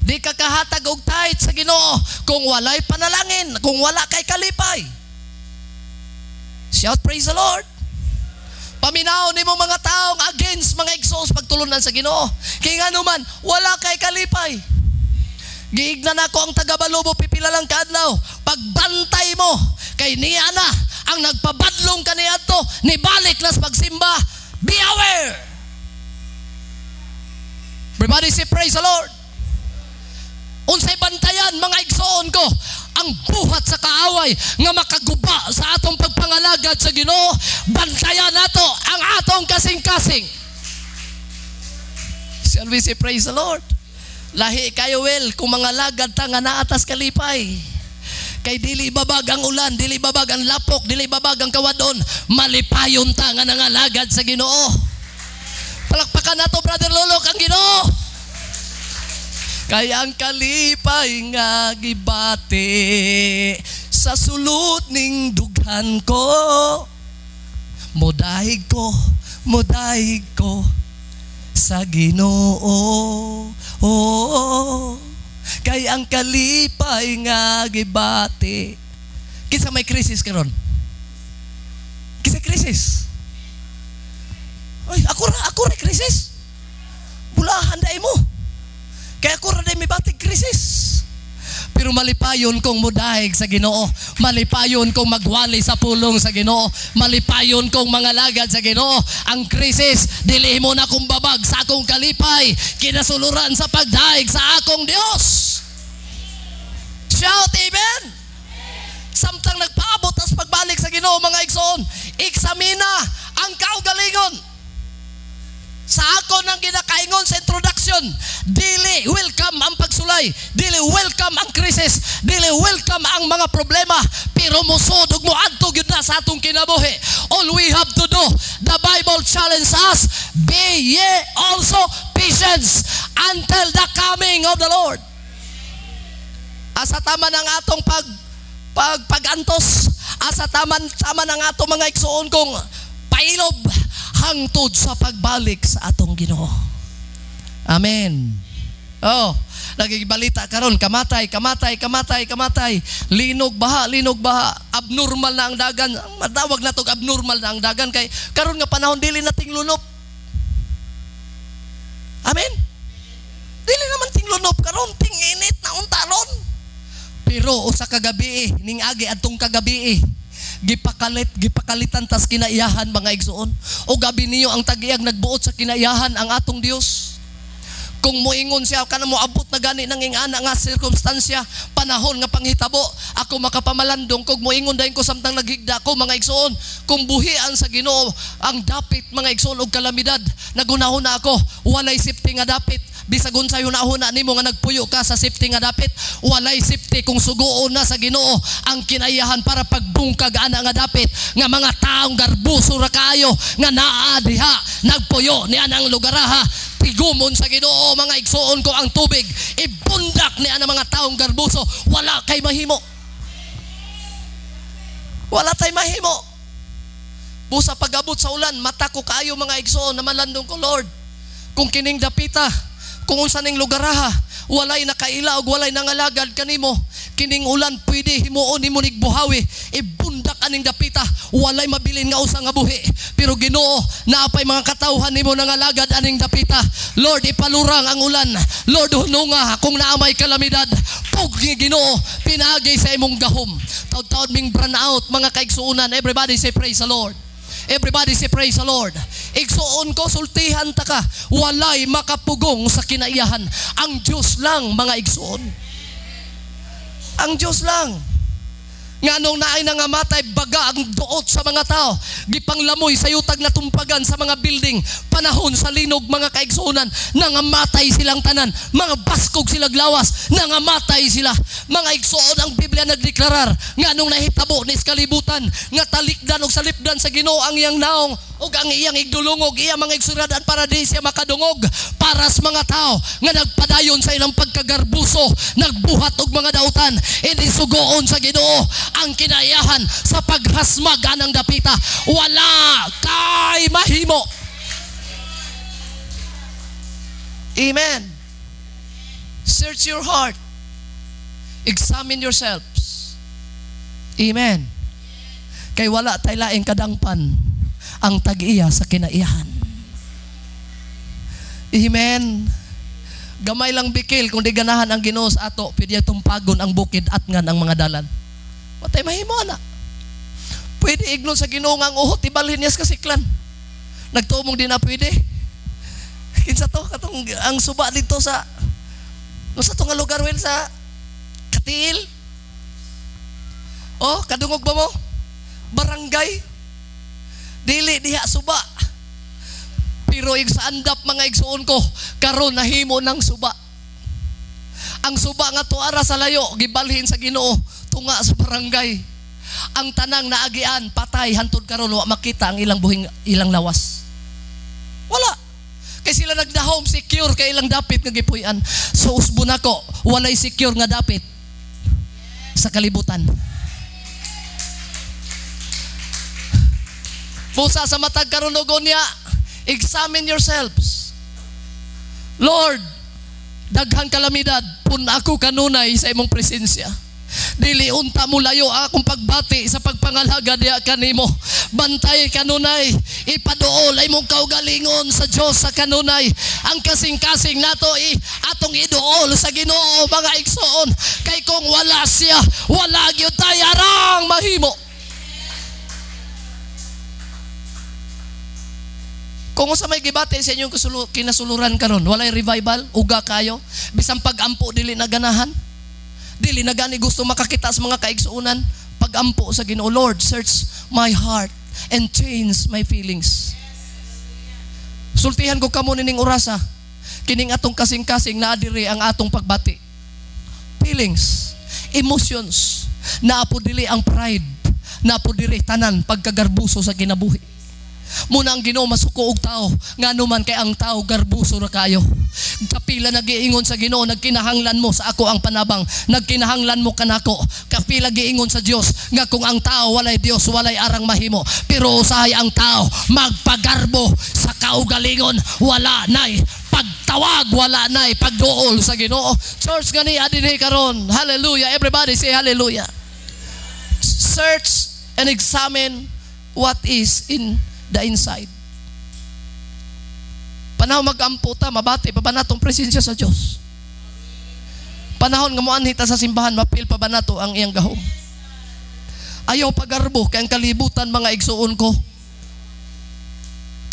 Di ka kahatag og tithe sa Ginoo kung walay panalangin, kung wala kay kalipay. Shout praise the Lord. Paminaw nimo mga taong against, mga igsoon, pagtulunan sa Ginoo. Kay ngano man wala kay kalipay. Giignan ako ang taga-Balobo pipila lang kaadlaw. Pagbantay mo kay niya na ang nagpabadlong kaniadto, nibalik na sa pagsimba. Be aware. Everybody say, "Praise the Lord." Unsay bantayan, mga igsoon ko, ang buhat sa kaaway nga makaguba sa atong pagpangalagad sa Ginoo? Bantayan nato ang atong kasing-kasing. Shall we say, "Praise the Lord"? Lahi kayo, well, kung mangalagad ta nga naa tas kalipay. Kay dili babag ang ulan, dili babag ang lapok, dili babag ang kawadon, malipayon ta nga nangalagad sa Ginoo. Palakpakan nato, Brother Lolo, ang Ginoo. Kay ang kalipay nga gibati sa sulod ning dughan ko, modahig ko, modahig ko sa Ginoo. Oh, kay ang kalipay nga gibati. Kinsa may krisis karon? Kinsa krisis? Ay, ako ra krisis. Bulahan dai mo. Kaya ako ra dai may batig krisis. Pero malipayon kong mudahig sa Ginoo. Malipayon kong magwali sa pulong sa Ginoo. Malipayon kong mangalagad sa Ginoo. Ang krisis, dili mo na kong babag sa akong kalipay. Kinasuluran sa pagdahig sa akong Dios. Shout amen! Samtang nagpaabot tas pagbalik sa Ginoo, mga igsoon, eksamina ang kaugalingon. Sa ako nang ginakaingon sa introduction, dili welcome ang pagsulay, dili welcome ang krisis, dili welcome ang mga problema, pero musod ug moadto gyud na sa atong kinabuhi. All we have to do, the Bible challenge us, be ye also patience until the coming of the Lord. Asa tama ng atong pag pag pagantos, asa taman tama ng atong, mga igsoon, kung pailob hangtod sa pagbalik sa atong Ginoo. Amen. Oh, nagibalita karon, kamatay, kamatay, kamatay, kamatay. Linog baha, linog baha. Abnormal na ang dagan. Matawag na tog abnormal na ang dagan kay karon nga panahon dili na tinglunop. Amen. Dili naman tinglunop karon, tinginit na unta ron. Pero usa ka gabi ning agi adtong kagabi, gipakalit gipakalitan tas kinaiyahan, mga igsoon. O gabi niyo ang tagiyag nagbuot sa kinaiyahan ang atong Dios. Kung moingon siya kana, moabot na gani nang ingana nga sirkumstansya, panahon nga panghitabo, ako makapamalandong kung moingon dayon ko samtang naghigda ko, mga igsoon, kung buhian sa Ginoo ang dapit, mga igsoon, og kalamidad, nagunahuna ako, walay safety nga dapit. Bisag unsay hunahuna nimo nga nagpuyo ka sa safety nga dapit, walay safety kung suguon na sa Ginoo ang kinaiyahan para pagbungkag ana nga dapit nga mga taong garbuso ra kaayo nga naa diha nagpuyo ni anang lugaraha. Tigumon sa Ginoo, mga igsoon ko, ang tubig, ibundak ni ana mga taong garbuso, wala kay mahimo, wala tay mahimo. Busa pag-abot sa ulan, mata ko kaayo, mga igsoon, na malandong ko, "Lord, kung kining dapita, kung unsa ning lugaraha, walay nakaila og walay nangalagad kanimo, kining ulan pwede himuon nimo nig buhawi, ibundak aning dapita, walay mabilin nga usa nga buhi. Pero Ginoo, naapay mga katawhan nimo nangalagad aning dapita. Lord, ipalurang ang ulan. Lord, hununga kung naa may kalamidad." Pugni Ginoo pinaagi sa imong gahom. Taud-taud ming brown out, mga kaigsuonan. Everybody say, "Praise the Lord." Everybody say, "Praise the Lord." Igsuon ko, sultihan ta ka. Walay makapugong sa kinaiyahan. Ang Diyos lang, mga igsuon. Ang Diyos lang. Nganong naay nangamatay, baga ang duot sa mga tao. Gipanglamoy sa yutag natumpagan sa mga building. Panahon sa linog, mga kaigsuonan, nangamatay silang tanan. Mga baskog sila lawas, nangamatay sila. Mga igsuon, ang Biblia nagdeklarar nganong nahitabo ni sa kalibutan nga talikdan og salipdan sa Ginoo ang iyang naong ug ang iyang igdulungog, iya mga igsuonan, para di siya makadungog para sa mga tao nga nagpadayon sa ilang pagkagarbuso, nagbuhat og mga dautan. Hindi sugoon sa Ginoo ang kinaiyahan sa paghasmag anang dapita. Wala kay mahimo. Amen. Search your heart. Examine yourselves. Amen. Kay wala tay laing kadangpan, ang tag-iya sa kinaiyahan. Amen. Gamay lang bikil kung di ganahan ang Ginoo sa ato, pwede tumpagon ang bukid at ngan ang mga dalan. Watay mahimo na. Pwede ignon sa Ginoo nga ang uhot ibalhin niya sa kasiklan. Nagtuo mong di na pwede. Kinsa to katong ang suba dito sa sa to nga lugar, Will, sa Katiil. Oh, kadungog ba mo? Barangay. Dili diha suba. Pero sa andap, mga igsuon ko, karon nahimo ng suba. Ang suba nga tuara sa layo, gibalhin sa Ginoo tunga sa barangay. Ang tanang naagian patay hantod karon, wa makita ang ilang buhing, ilang lawas. Wala. Kay sila nagdahom secure kay ilang dapit nga gipuy-an. So usbon nako, walay secure nga dapit sa kalibutan. Busa sa matag karon niya, examine yourselves. Lord, daghang kalamidad, pun ako kanunay sa imong presensya. Dili unta mo layo akong pagbati sa pagpangalaga diha kanimo. Bantay kanunay, ipaduol ay mong kaugalingon sa Dios sa kanunay. Ang kasing-kasing nato i atong iduol sa Ginoo, mga igsoon, kay kung wala siya, wala gyud tay arang mahimo. Kung usa may gibati sa inyong kinasuluran karon, walay revival, uga kayo, bisan pag-ampo dili na ganahan. Dili na gani gusto makakita sa mga kaigsuonan, pag-ampo sa Ginoo, Lord, search my heart and change my feelings. Sultihan ko kamo nining orasa, kining atong kasing-kasing naa diri ang atong pagbati. Feelings, emotions, naa po dili ang pride, naa po diri tanan pagkagarbuso sa kinabuhi. Muna ang Ginoo masuko og tao, ngano man kay ang tao garbuso ra kayo. Kapila nagiingon sa Ginoo, nagkinahanglan mo sa ako ang panabang, nagkinahanglan mo kanako. Kapila giingon sa Dios nga kung ang tao walay Dios, walay arang mahimo. Pero usahay ang tao magpagarbo sa kaugalingon, wala nay pagtawag, wala nay pagduol sa Ginoo. Church gani adinhi karon. Hallelujah. Everybody say hallelujah. Search and examine what is in the inside. Panahon mag-ampo ta, mabati pa ba natong presensya sa Dios? Panahon nga moanhi ta sa simbahan, mapil pa ba nato ang iyang gahom? Ayaw pagarbo kay ang kalibutan, mga igsuon ko,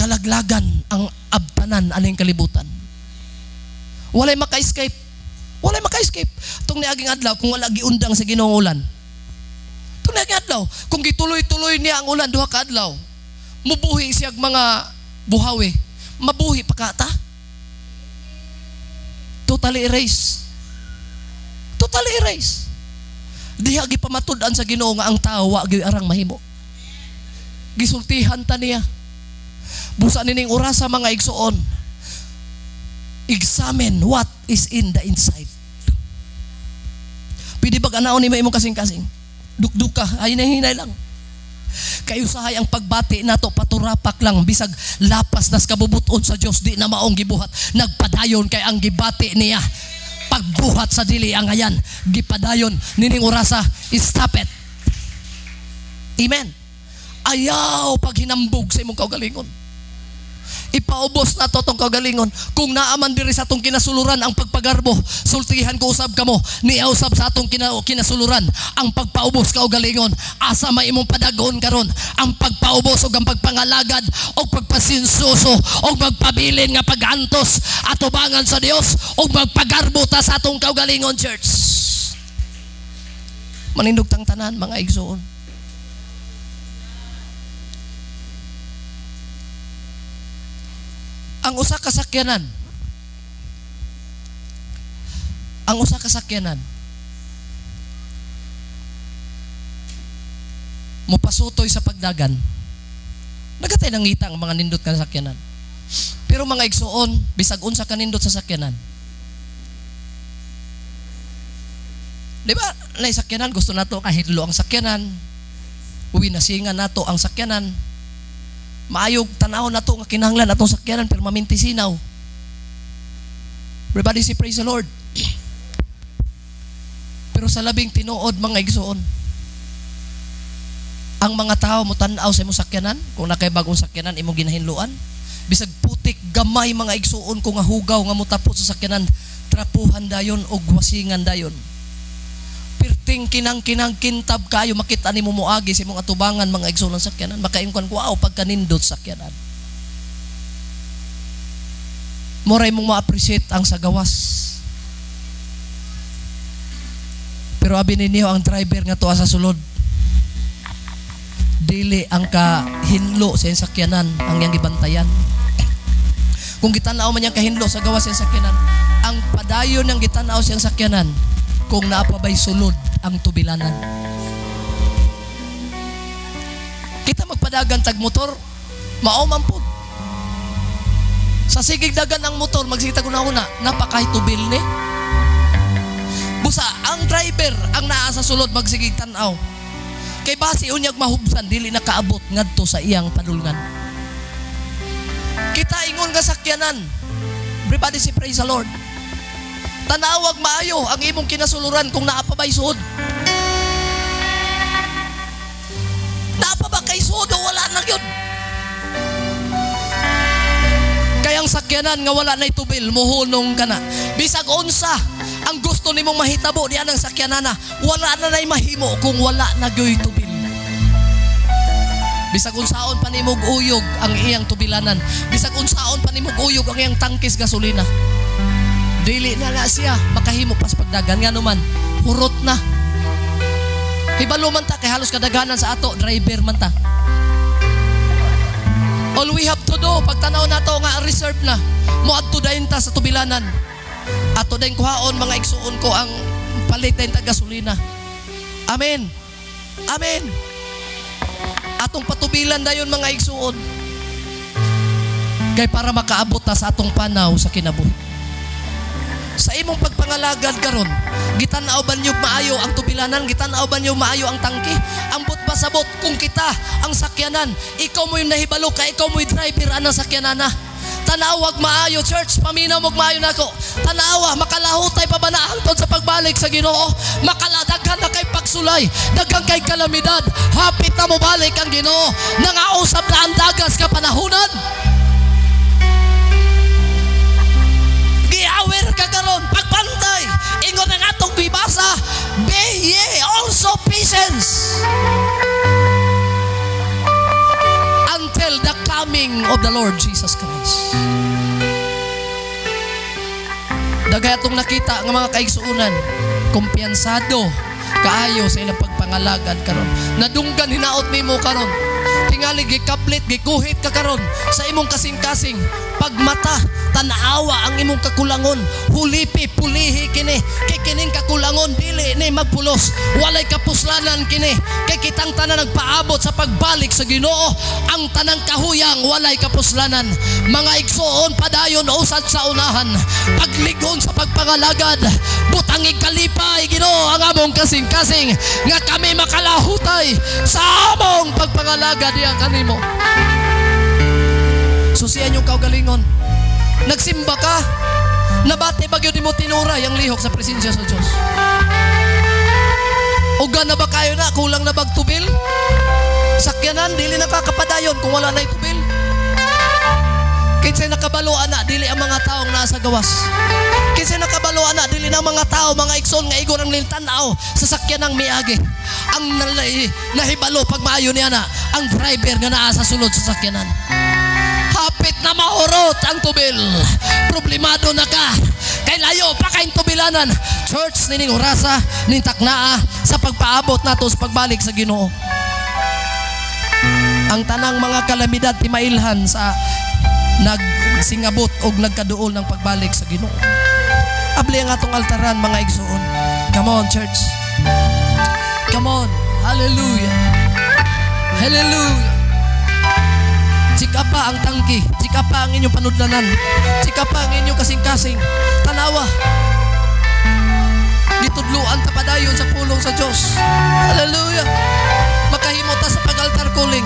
kalaglagan ang abtanan aning kalibutan. Walay maka-escape. Walay maka-escape. Tung niaging adlaw kung wala giundang sa Ginoo ulan. Tung niaging adlaw kung gituloy-tuloy niya ang ulan duha ka adlaw, mubuhi siyag mga buhawi. Mabuhi pa ka ta. Totally erase. Totally erase. Diha gipamatud-an sa Ginoo nga ang tao wa gyud arang mahimo. Gisultihan ta niya. Busa nining orasa, mga igsuon. Examine what is in the inside. Pwede ba anaon nimo imong kasing-kasing? Dukduk ka, ay hinay lang. Kay usahay ang pagbati nato paturapak lang, bisag lapas nas kabubuton sa Dios, di na maong gibuhat. Nagpadayon kay ang gibati niya pagbuhat sa dili ang ayan, gipadayon nining orasa, stop it. Amen. Ayaw paghinambog sa imong kaugalingon. Ipaubos na to tong kaugalingon. Kung naaman diri sa atong kinasuluran ang pagpagarbo, sultihan ko usab kamo, niya usab sa atong kinasuluran ang pagpaubos kaugalingon. Asa may imong padagon karon ang pagpaubos ug ang pagpangalagad og pagpasinsuso og magpabilin nga pag-antos atubangan sa Dios ug magpagarbo ta sa atong kaugalingon, church. Manindog tang tanan, mga igsoon. Ang usa ka sakyanan. Ang usa ka sakyanan. Mopasutoy sa pagdagan. Nagatay nangita ang mga nindot nga sakyanan. Pero mga igsoon, bisag unsa ka nindot sa sakyanan. Di ba? Nay sakyanan, gusto nato kahidlo ang sakyanan. Uwi nasingan nato ang sakyanan. Maayog tanaw na to nga kinahanglan atong sakyanan pero maminti sinaw. Everybody say praise the Lord. Pero sa labing tinuod, mga igsoon, ang mga tao mo tan-aw sa imong sakyanan, kung nakay bagong sakyanan imong ginahinluan, bisag putik gamay, mga igsoon ko, nga hugaw nga motapot sa sakyanan, trapuhan dayon og wasingan dayon. Perting kinang-kinang kintab kayo makita nimo moagi sa imong atubangan, mga igsoon, ng sakyanan, makaingkon ko, wow, pagkanindot sakyanan. Moray mong ma-appreciate ang sa gawas. Pero abi ninyo ang driver nga tuwa sa sulod. Dili ang kahinlo sa iyang sakyanan ang iyang gibantayan. Kung gitanaw man niyang kahinlo sa gawas sa iyang sakyanan, ang padayon niyang gitanaw sa iyang sakyanan kung naa pa bay sulod ang tubilanan. Kita magpadagan tag motor, mao man pud. Sa sigig dagan ang motor, magsita ko na una, napakahitubil ni. Busa, ang driver ang naa sa sulod magsigig tan-aw. Kay basi unyag mahubsan, dili na kaabot ngadto sa iyang padulngan. Kita ingon nga sakyanan. Everybody say praise the Lord. Tanawag maayo ang imong kinasuluran kung naa pa ba'y suod. Naa pa ba kay suod o wala na yun? Kaya ang sakyanan nga wala na itubil, muhunong ka na. Bisag unsa ang gusto nimong mahitabo diyan ang sakyanan na, wala na nay mahimo kung wala na gyoy tubil. Bisag unsaon pa nimog uyog ang iyang tubilanan. Bisag unsaon pa nimog uyog ang iyang tangkis gasolina. Dili na na siya makahimo pas pagdagan nga naman hurot na. Hibalo man ta kay halos kadaghanan sa ato driver man ta. All we have to do pagtanaw nato nga reserve na, moadto dayon ta sa tubilanan. Ato dayon kuhaon mga igsuon ko ang palit dayon ta gasolina. Amen. Amen. Atong patubilan dayon mga igsuon. Kay para makaabot ta sa atong panaw sa kinabuhi. Sa imong pagpangalagad karon, gitan-aw ba niyo maayo ang tubilanan, gitan-aw ba niyo maayo ang tangke? Ambot pasabot kung kita ang sakyanan, ikaw mo'y nahibalo ka, ikaw mo'y driver anang sakyanan na. Tanawag maayo, church, paminaw mo maayo nako. Tanawa, makalahutay pa ba na hangtod sa pagbalik sa Ginoo? Makaladaghan na kay pagsulay, daghan kay kalamidad, hapit na mobalik ang Ginoo. Nangausap na ang dagas kapanahunan. Giawer ka karon, pagbantay. Ingon ang atong bibasa, be ye also patience until the coming of the Lord Jesus Christ. Daghay atong nakita nga mga kaigsuonan, kumpiyansado kaayo sa ilang pagpangalagad karon. Nadunggan hinaot nimo karon. Tingali gikablit, gikuhit ka karon sa imong kasing-kasing. Pagmata, tan-awa ang imong kakulangon. Hulipi, pulihi kini. Kay kining kakulangon dili ni magpulos. Walay kapuslanan kini. Kay kitang tanan nagpaabot sa pagbalik sa Ginoo. Ang tanang kahuyang walay kapuslanan. Mga igsoon padayon usad sa unahan. Pagligon sa pagpangalagad. Butang ikalipay Ginoo ang among kasing-kasing nga kami makalahutay sa among pagpangalagad diya kanimo. Susian yung kaugalingon. Nagsimba ka. Nabati ba gyud nimo tinuray ang lihok sa presensya sa Dios? Uga na ba kayo na? Kulang na bag tubil? Sakyanan, dili na kakapadayon kung wala na tubil. Kinsay nakabalo ana, dili ang mga taong nasa gawas. Kinsay nakabalo ana, dili na ang mga tao, mga igsoon nga igor ang tan-aw sa sakyanang miagi. Ang nahibalo pag maayo niya na, ang driver nga naa sa sulod sa sakyanan. Hapit na mahurot ang tubil. Problemado na ka. Kay layo pa kayong tubilanan. Church, nining orasa, ning taknaa sa pagpaabot nato sa pagbalik sa Ginoo. Ang tanang mga kalamidad timailhan sa nagsingabot og nagkaduol ng pagbalik sa Ginoo. Abli ang atong altaran mga igsoon. Come on, church. Come on. Hallelujah. Hallelujah. Chika pa ang tangki. Chika pa ang inyong panudlanan. Chika pa ang inyong kasing-kasing. Tanawa. Gitudluan ta padayon sa pulong sa Dios. Hallelujah. Makahimo ta sa pag-altar calling.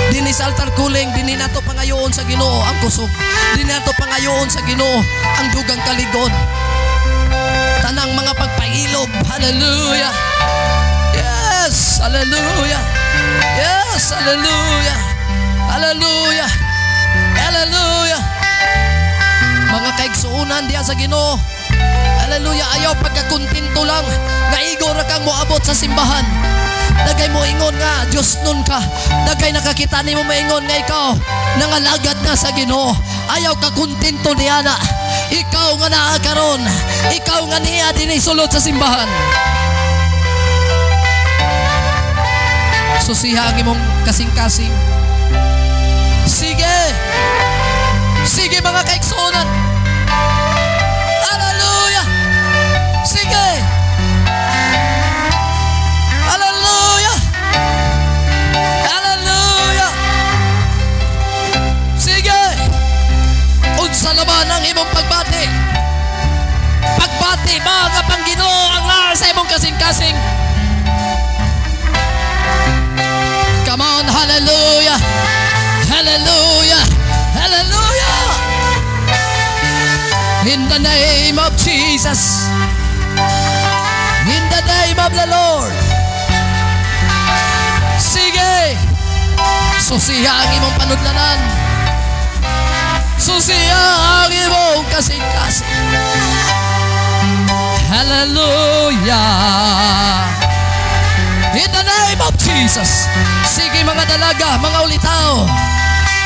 Dinhi sa altar calling, dinhi nato pangayoon sa Ginoo ang kusog. Dinhi nato pangayoon sa Ginoo ang dugang kaligon. Tanang mga pagpailob. Hallelujah. Yes, hallelujah. Yes, hallelujah. Hallelujah. Hallelujah. Mga kaigsuonan diha sa Ginoo, Hallelujah. Ayaw pagkakontento lang nga igo ra kang moabot sa simbahan. Dagay mo ingon nga Diyos nun ka. Dagay nakakita nimo maingon nga ikaw nangalagad na sa Ginoo. Ayaw ka kontento niya na. Ikaw nga naa karon. Ikaw nga niya dinhi sulod sa simbahan. Susiha ang imong kasing-kasing. Sige. Sige, mga kaigsuonan. Hallelujah. Sige. Hallelujah. Hallelujah. Sige. Unsa naman ang imong pagbati? Pagbati ba nga pang Ginoo ang naa sa imong kasing-kasing? Come on, hallelujah. Hallelujah. Hallelujah. In the name of Jesus. In the name of the Lord. Sige. Susiha ang imong panudlanan. Susiha ang imong kasing-kasing. Hallelujah. In the name of Jesus. Sige, mga dalaga, mga ulitaw,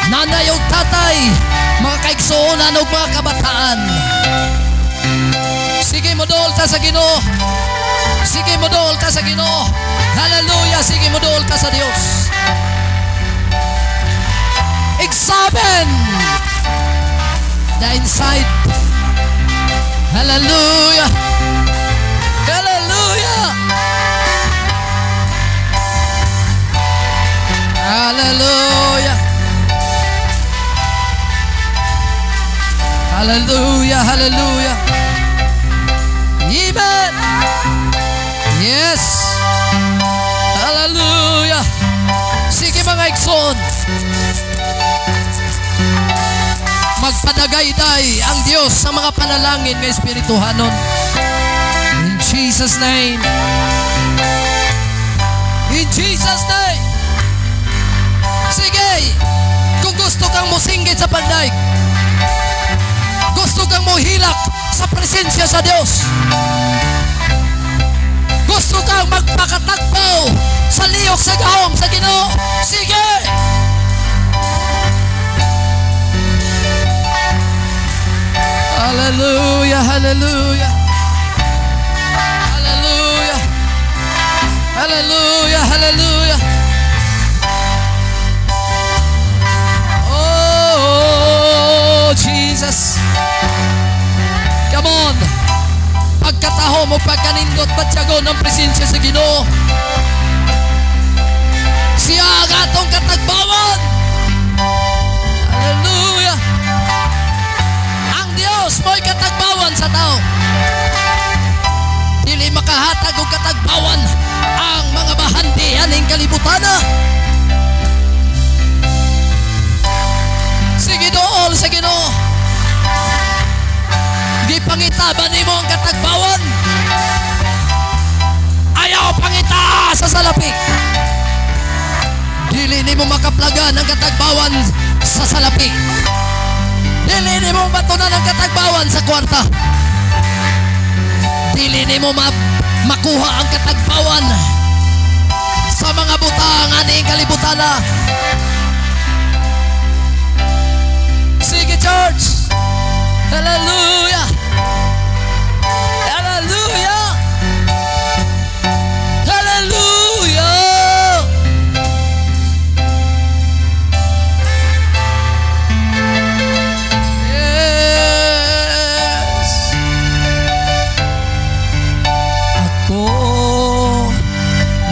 nanay ug tatay, mga kaigsuonan ug mga kabataan. Sige, modol ta sa Ginoo. Sige, modol ta sa Ginoo. Hallelujah. Sige, modol ta sa Dios. Examine the inside. Hallelujah. Hallelujah. Hallelujah. Hallelujah. Hallelujah. Amen. Yes. Hallelujah. Sige, mga igsoon. Magpadagayday ang Diyos sa mga panalangin ng Espirituhanon. In Jesus' name. In Jesus' name. Sige. Kung gusto kang musinggit sa panday, gusto kang muhilak sa presensya sa Diyos, gusto kang magpakatagpo sa liyok sa gahom sa Ginoo, sige! Hallelujah, hallelujah. Hallelujah. Hallelujah, hallelujah. Oh, Jesus. Come on. Pagkataho mo, pagkanindot, batyagon ang presensya sa Ginoo. Siya ang atong katagbawan. Hallelujah. Ang Diyos mo'y katagbawan sa tao. Dili makahatag og katagbawan ang mga bahandi aning kalibutan. Sige dool sa Ginoo. Gipangita ba nimo ang katagbawan? Ayaw pangita sa salapi. Dili nimo makaplagan ang katagbawan sa salapi. Dili nimo matunan ang katagbawan sa kwarta. Dili nimo makuha ang katagbawan sa mga butang aning kalibutan. Sige, church. Hallelujah. Hallelujah. Hallelujah. Yes. Ako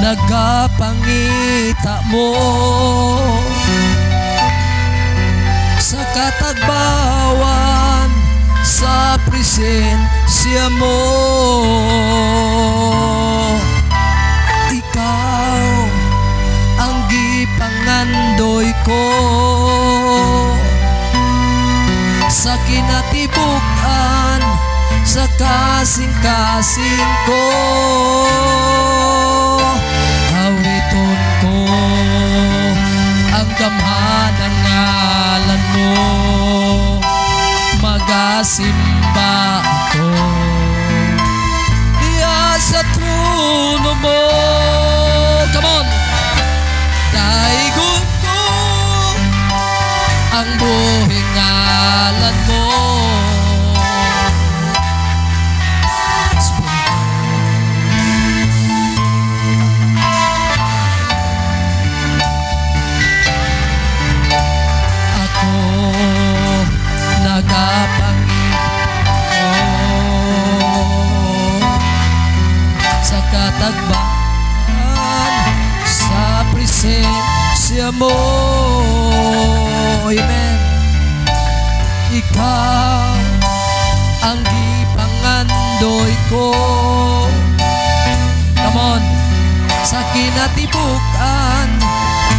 nagapangita mo sa katagbawan sa presensya mo. Ikaw ang gipangandoy ko sa kinatibuk-an, sa kasing-kasing ko. Awiton ko ang gamhan ng ngalan mo, magasimba ako. mo. Amen. Ikaw ang gipangandoy ko. Come on. Sa kinatibuk-an,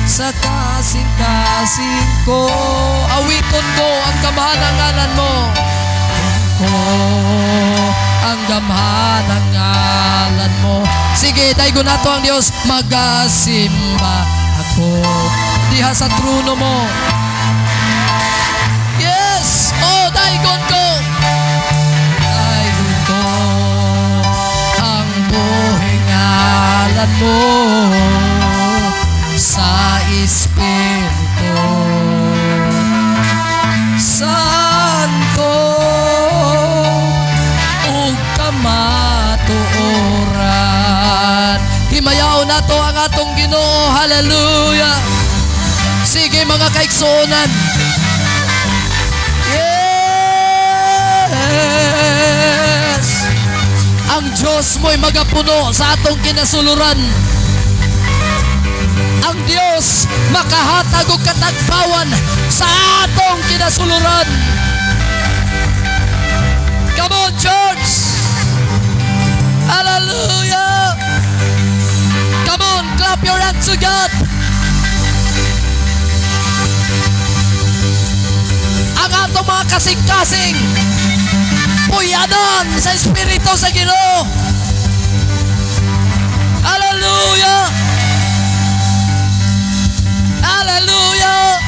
sa kasing-kasing ko, awiton ko ang gamhanang ngalan mo. Ko ang gamhanang ngalan mo. Sige, daygon nato ang Dios. Magasimba ako diha sa trono mo. Yes! Oh, daygon ko! Daygon ko ang buhing ngalan mo sa Espiritu Santo ug kamatuoran. Himayaon nato ang atong Ginoo. Hallelujah! Sige, mga kaigsuonan. Yes! Ang Diyos mo'y magapuno sa atong kinasuluran. Ang Diyos makahatag og katagbawan sa atong kinasuluran. Come on, church! Hallelujah! Come on, clap your hands to God! Ang atong mga kasing-kasing, puyanan sa Espiritu sa Ginoo. Hallelujah! Hallelujah!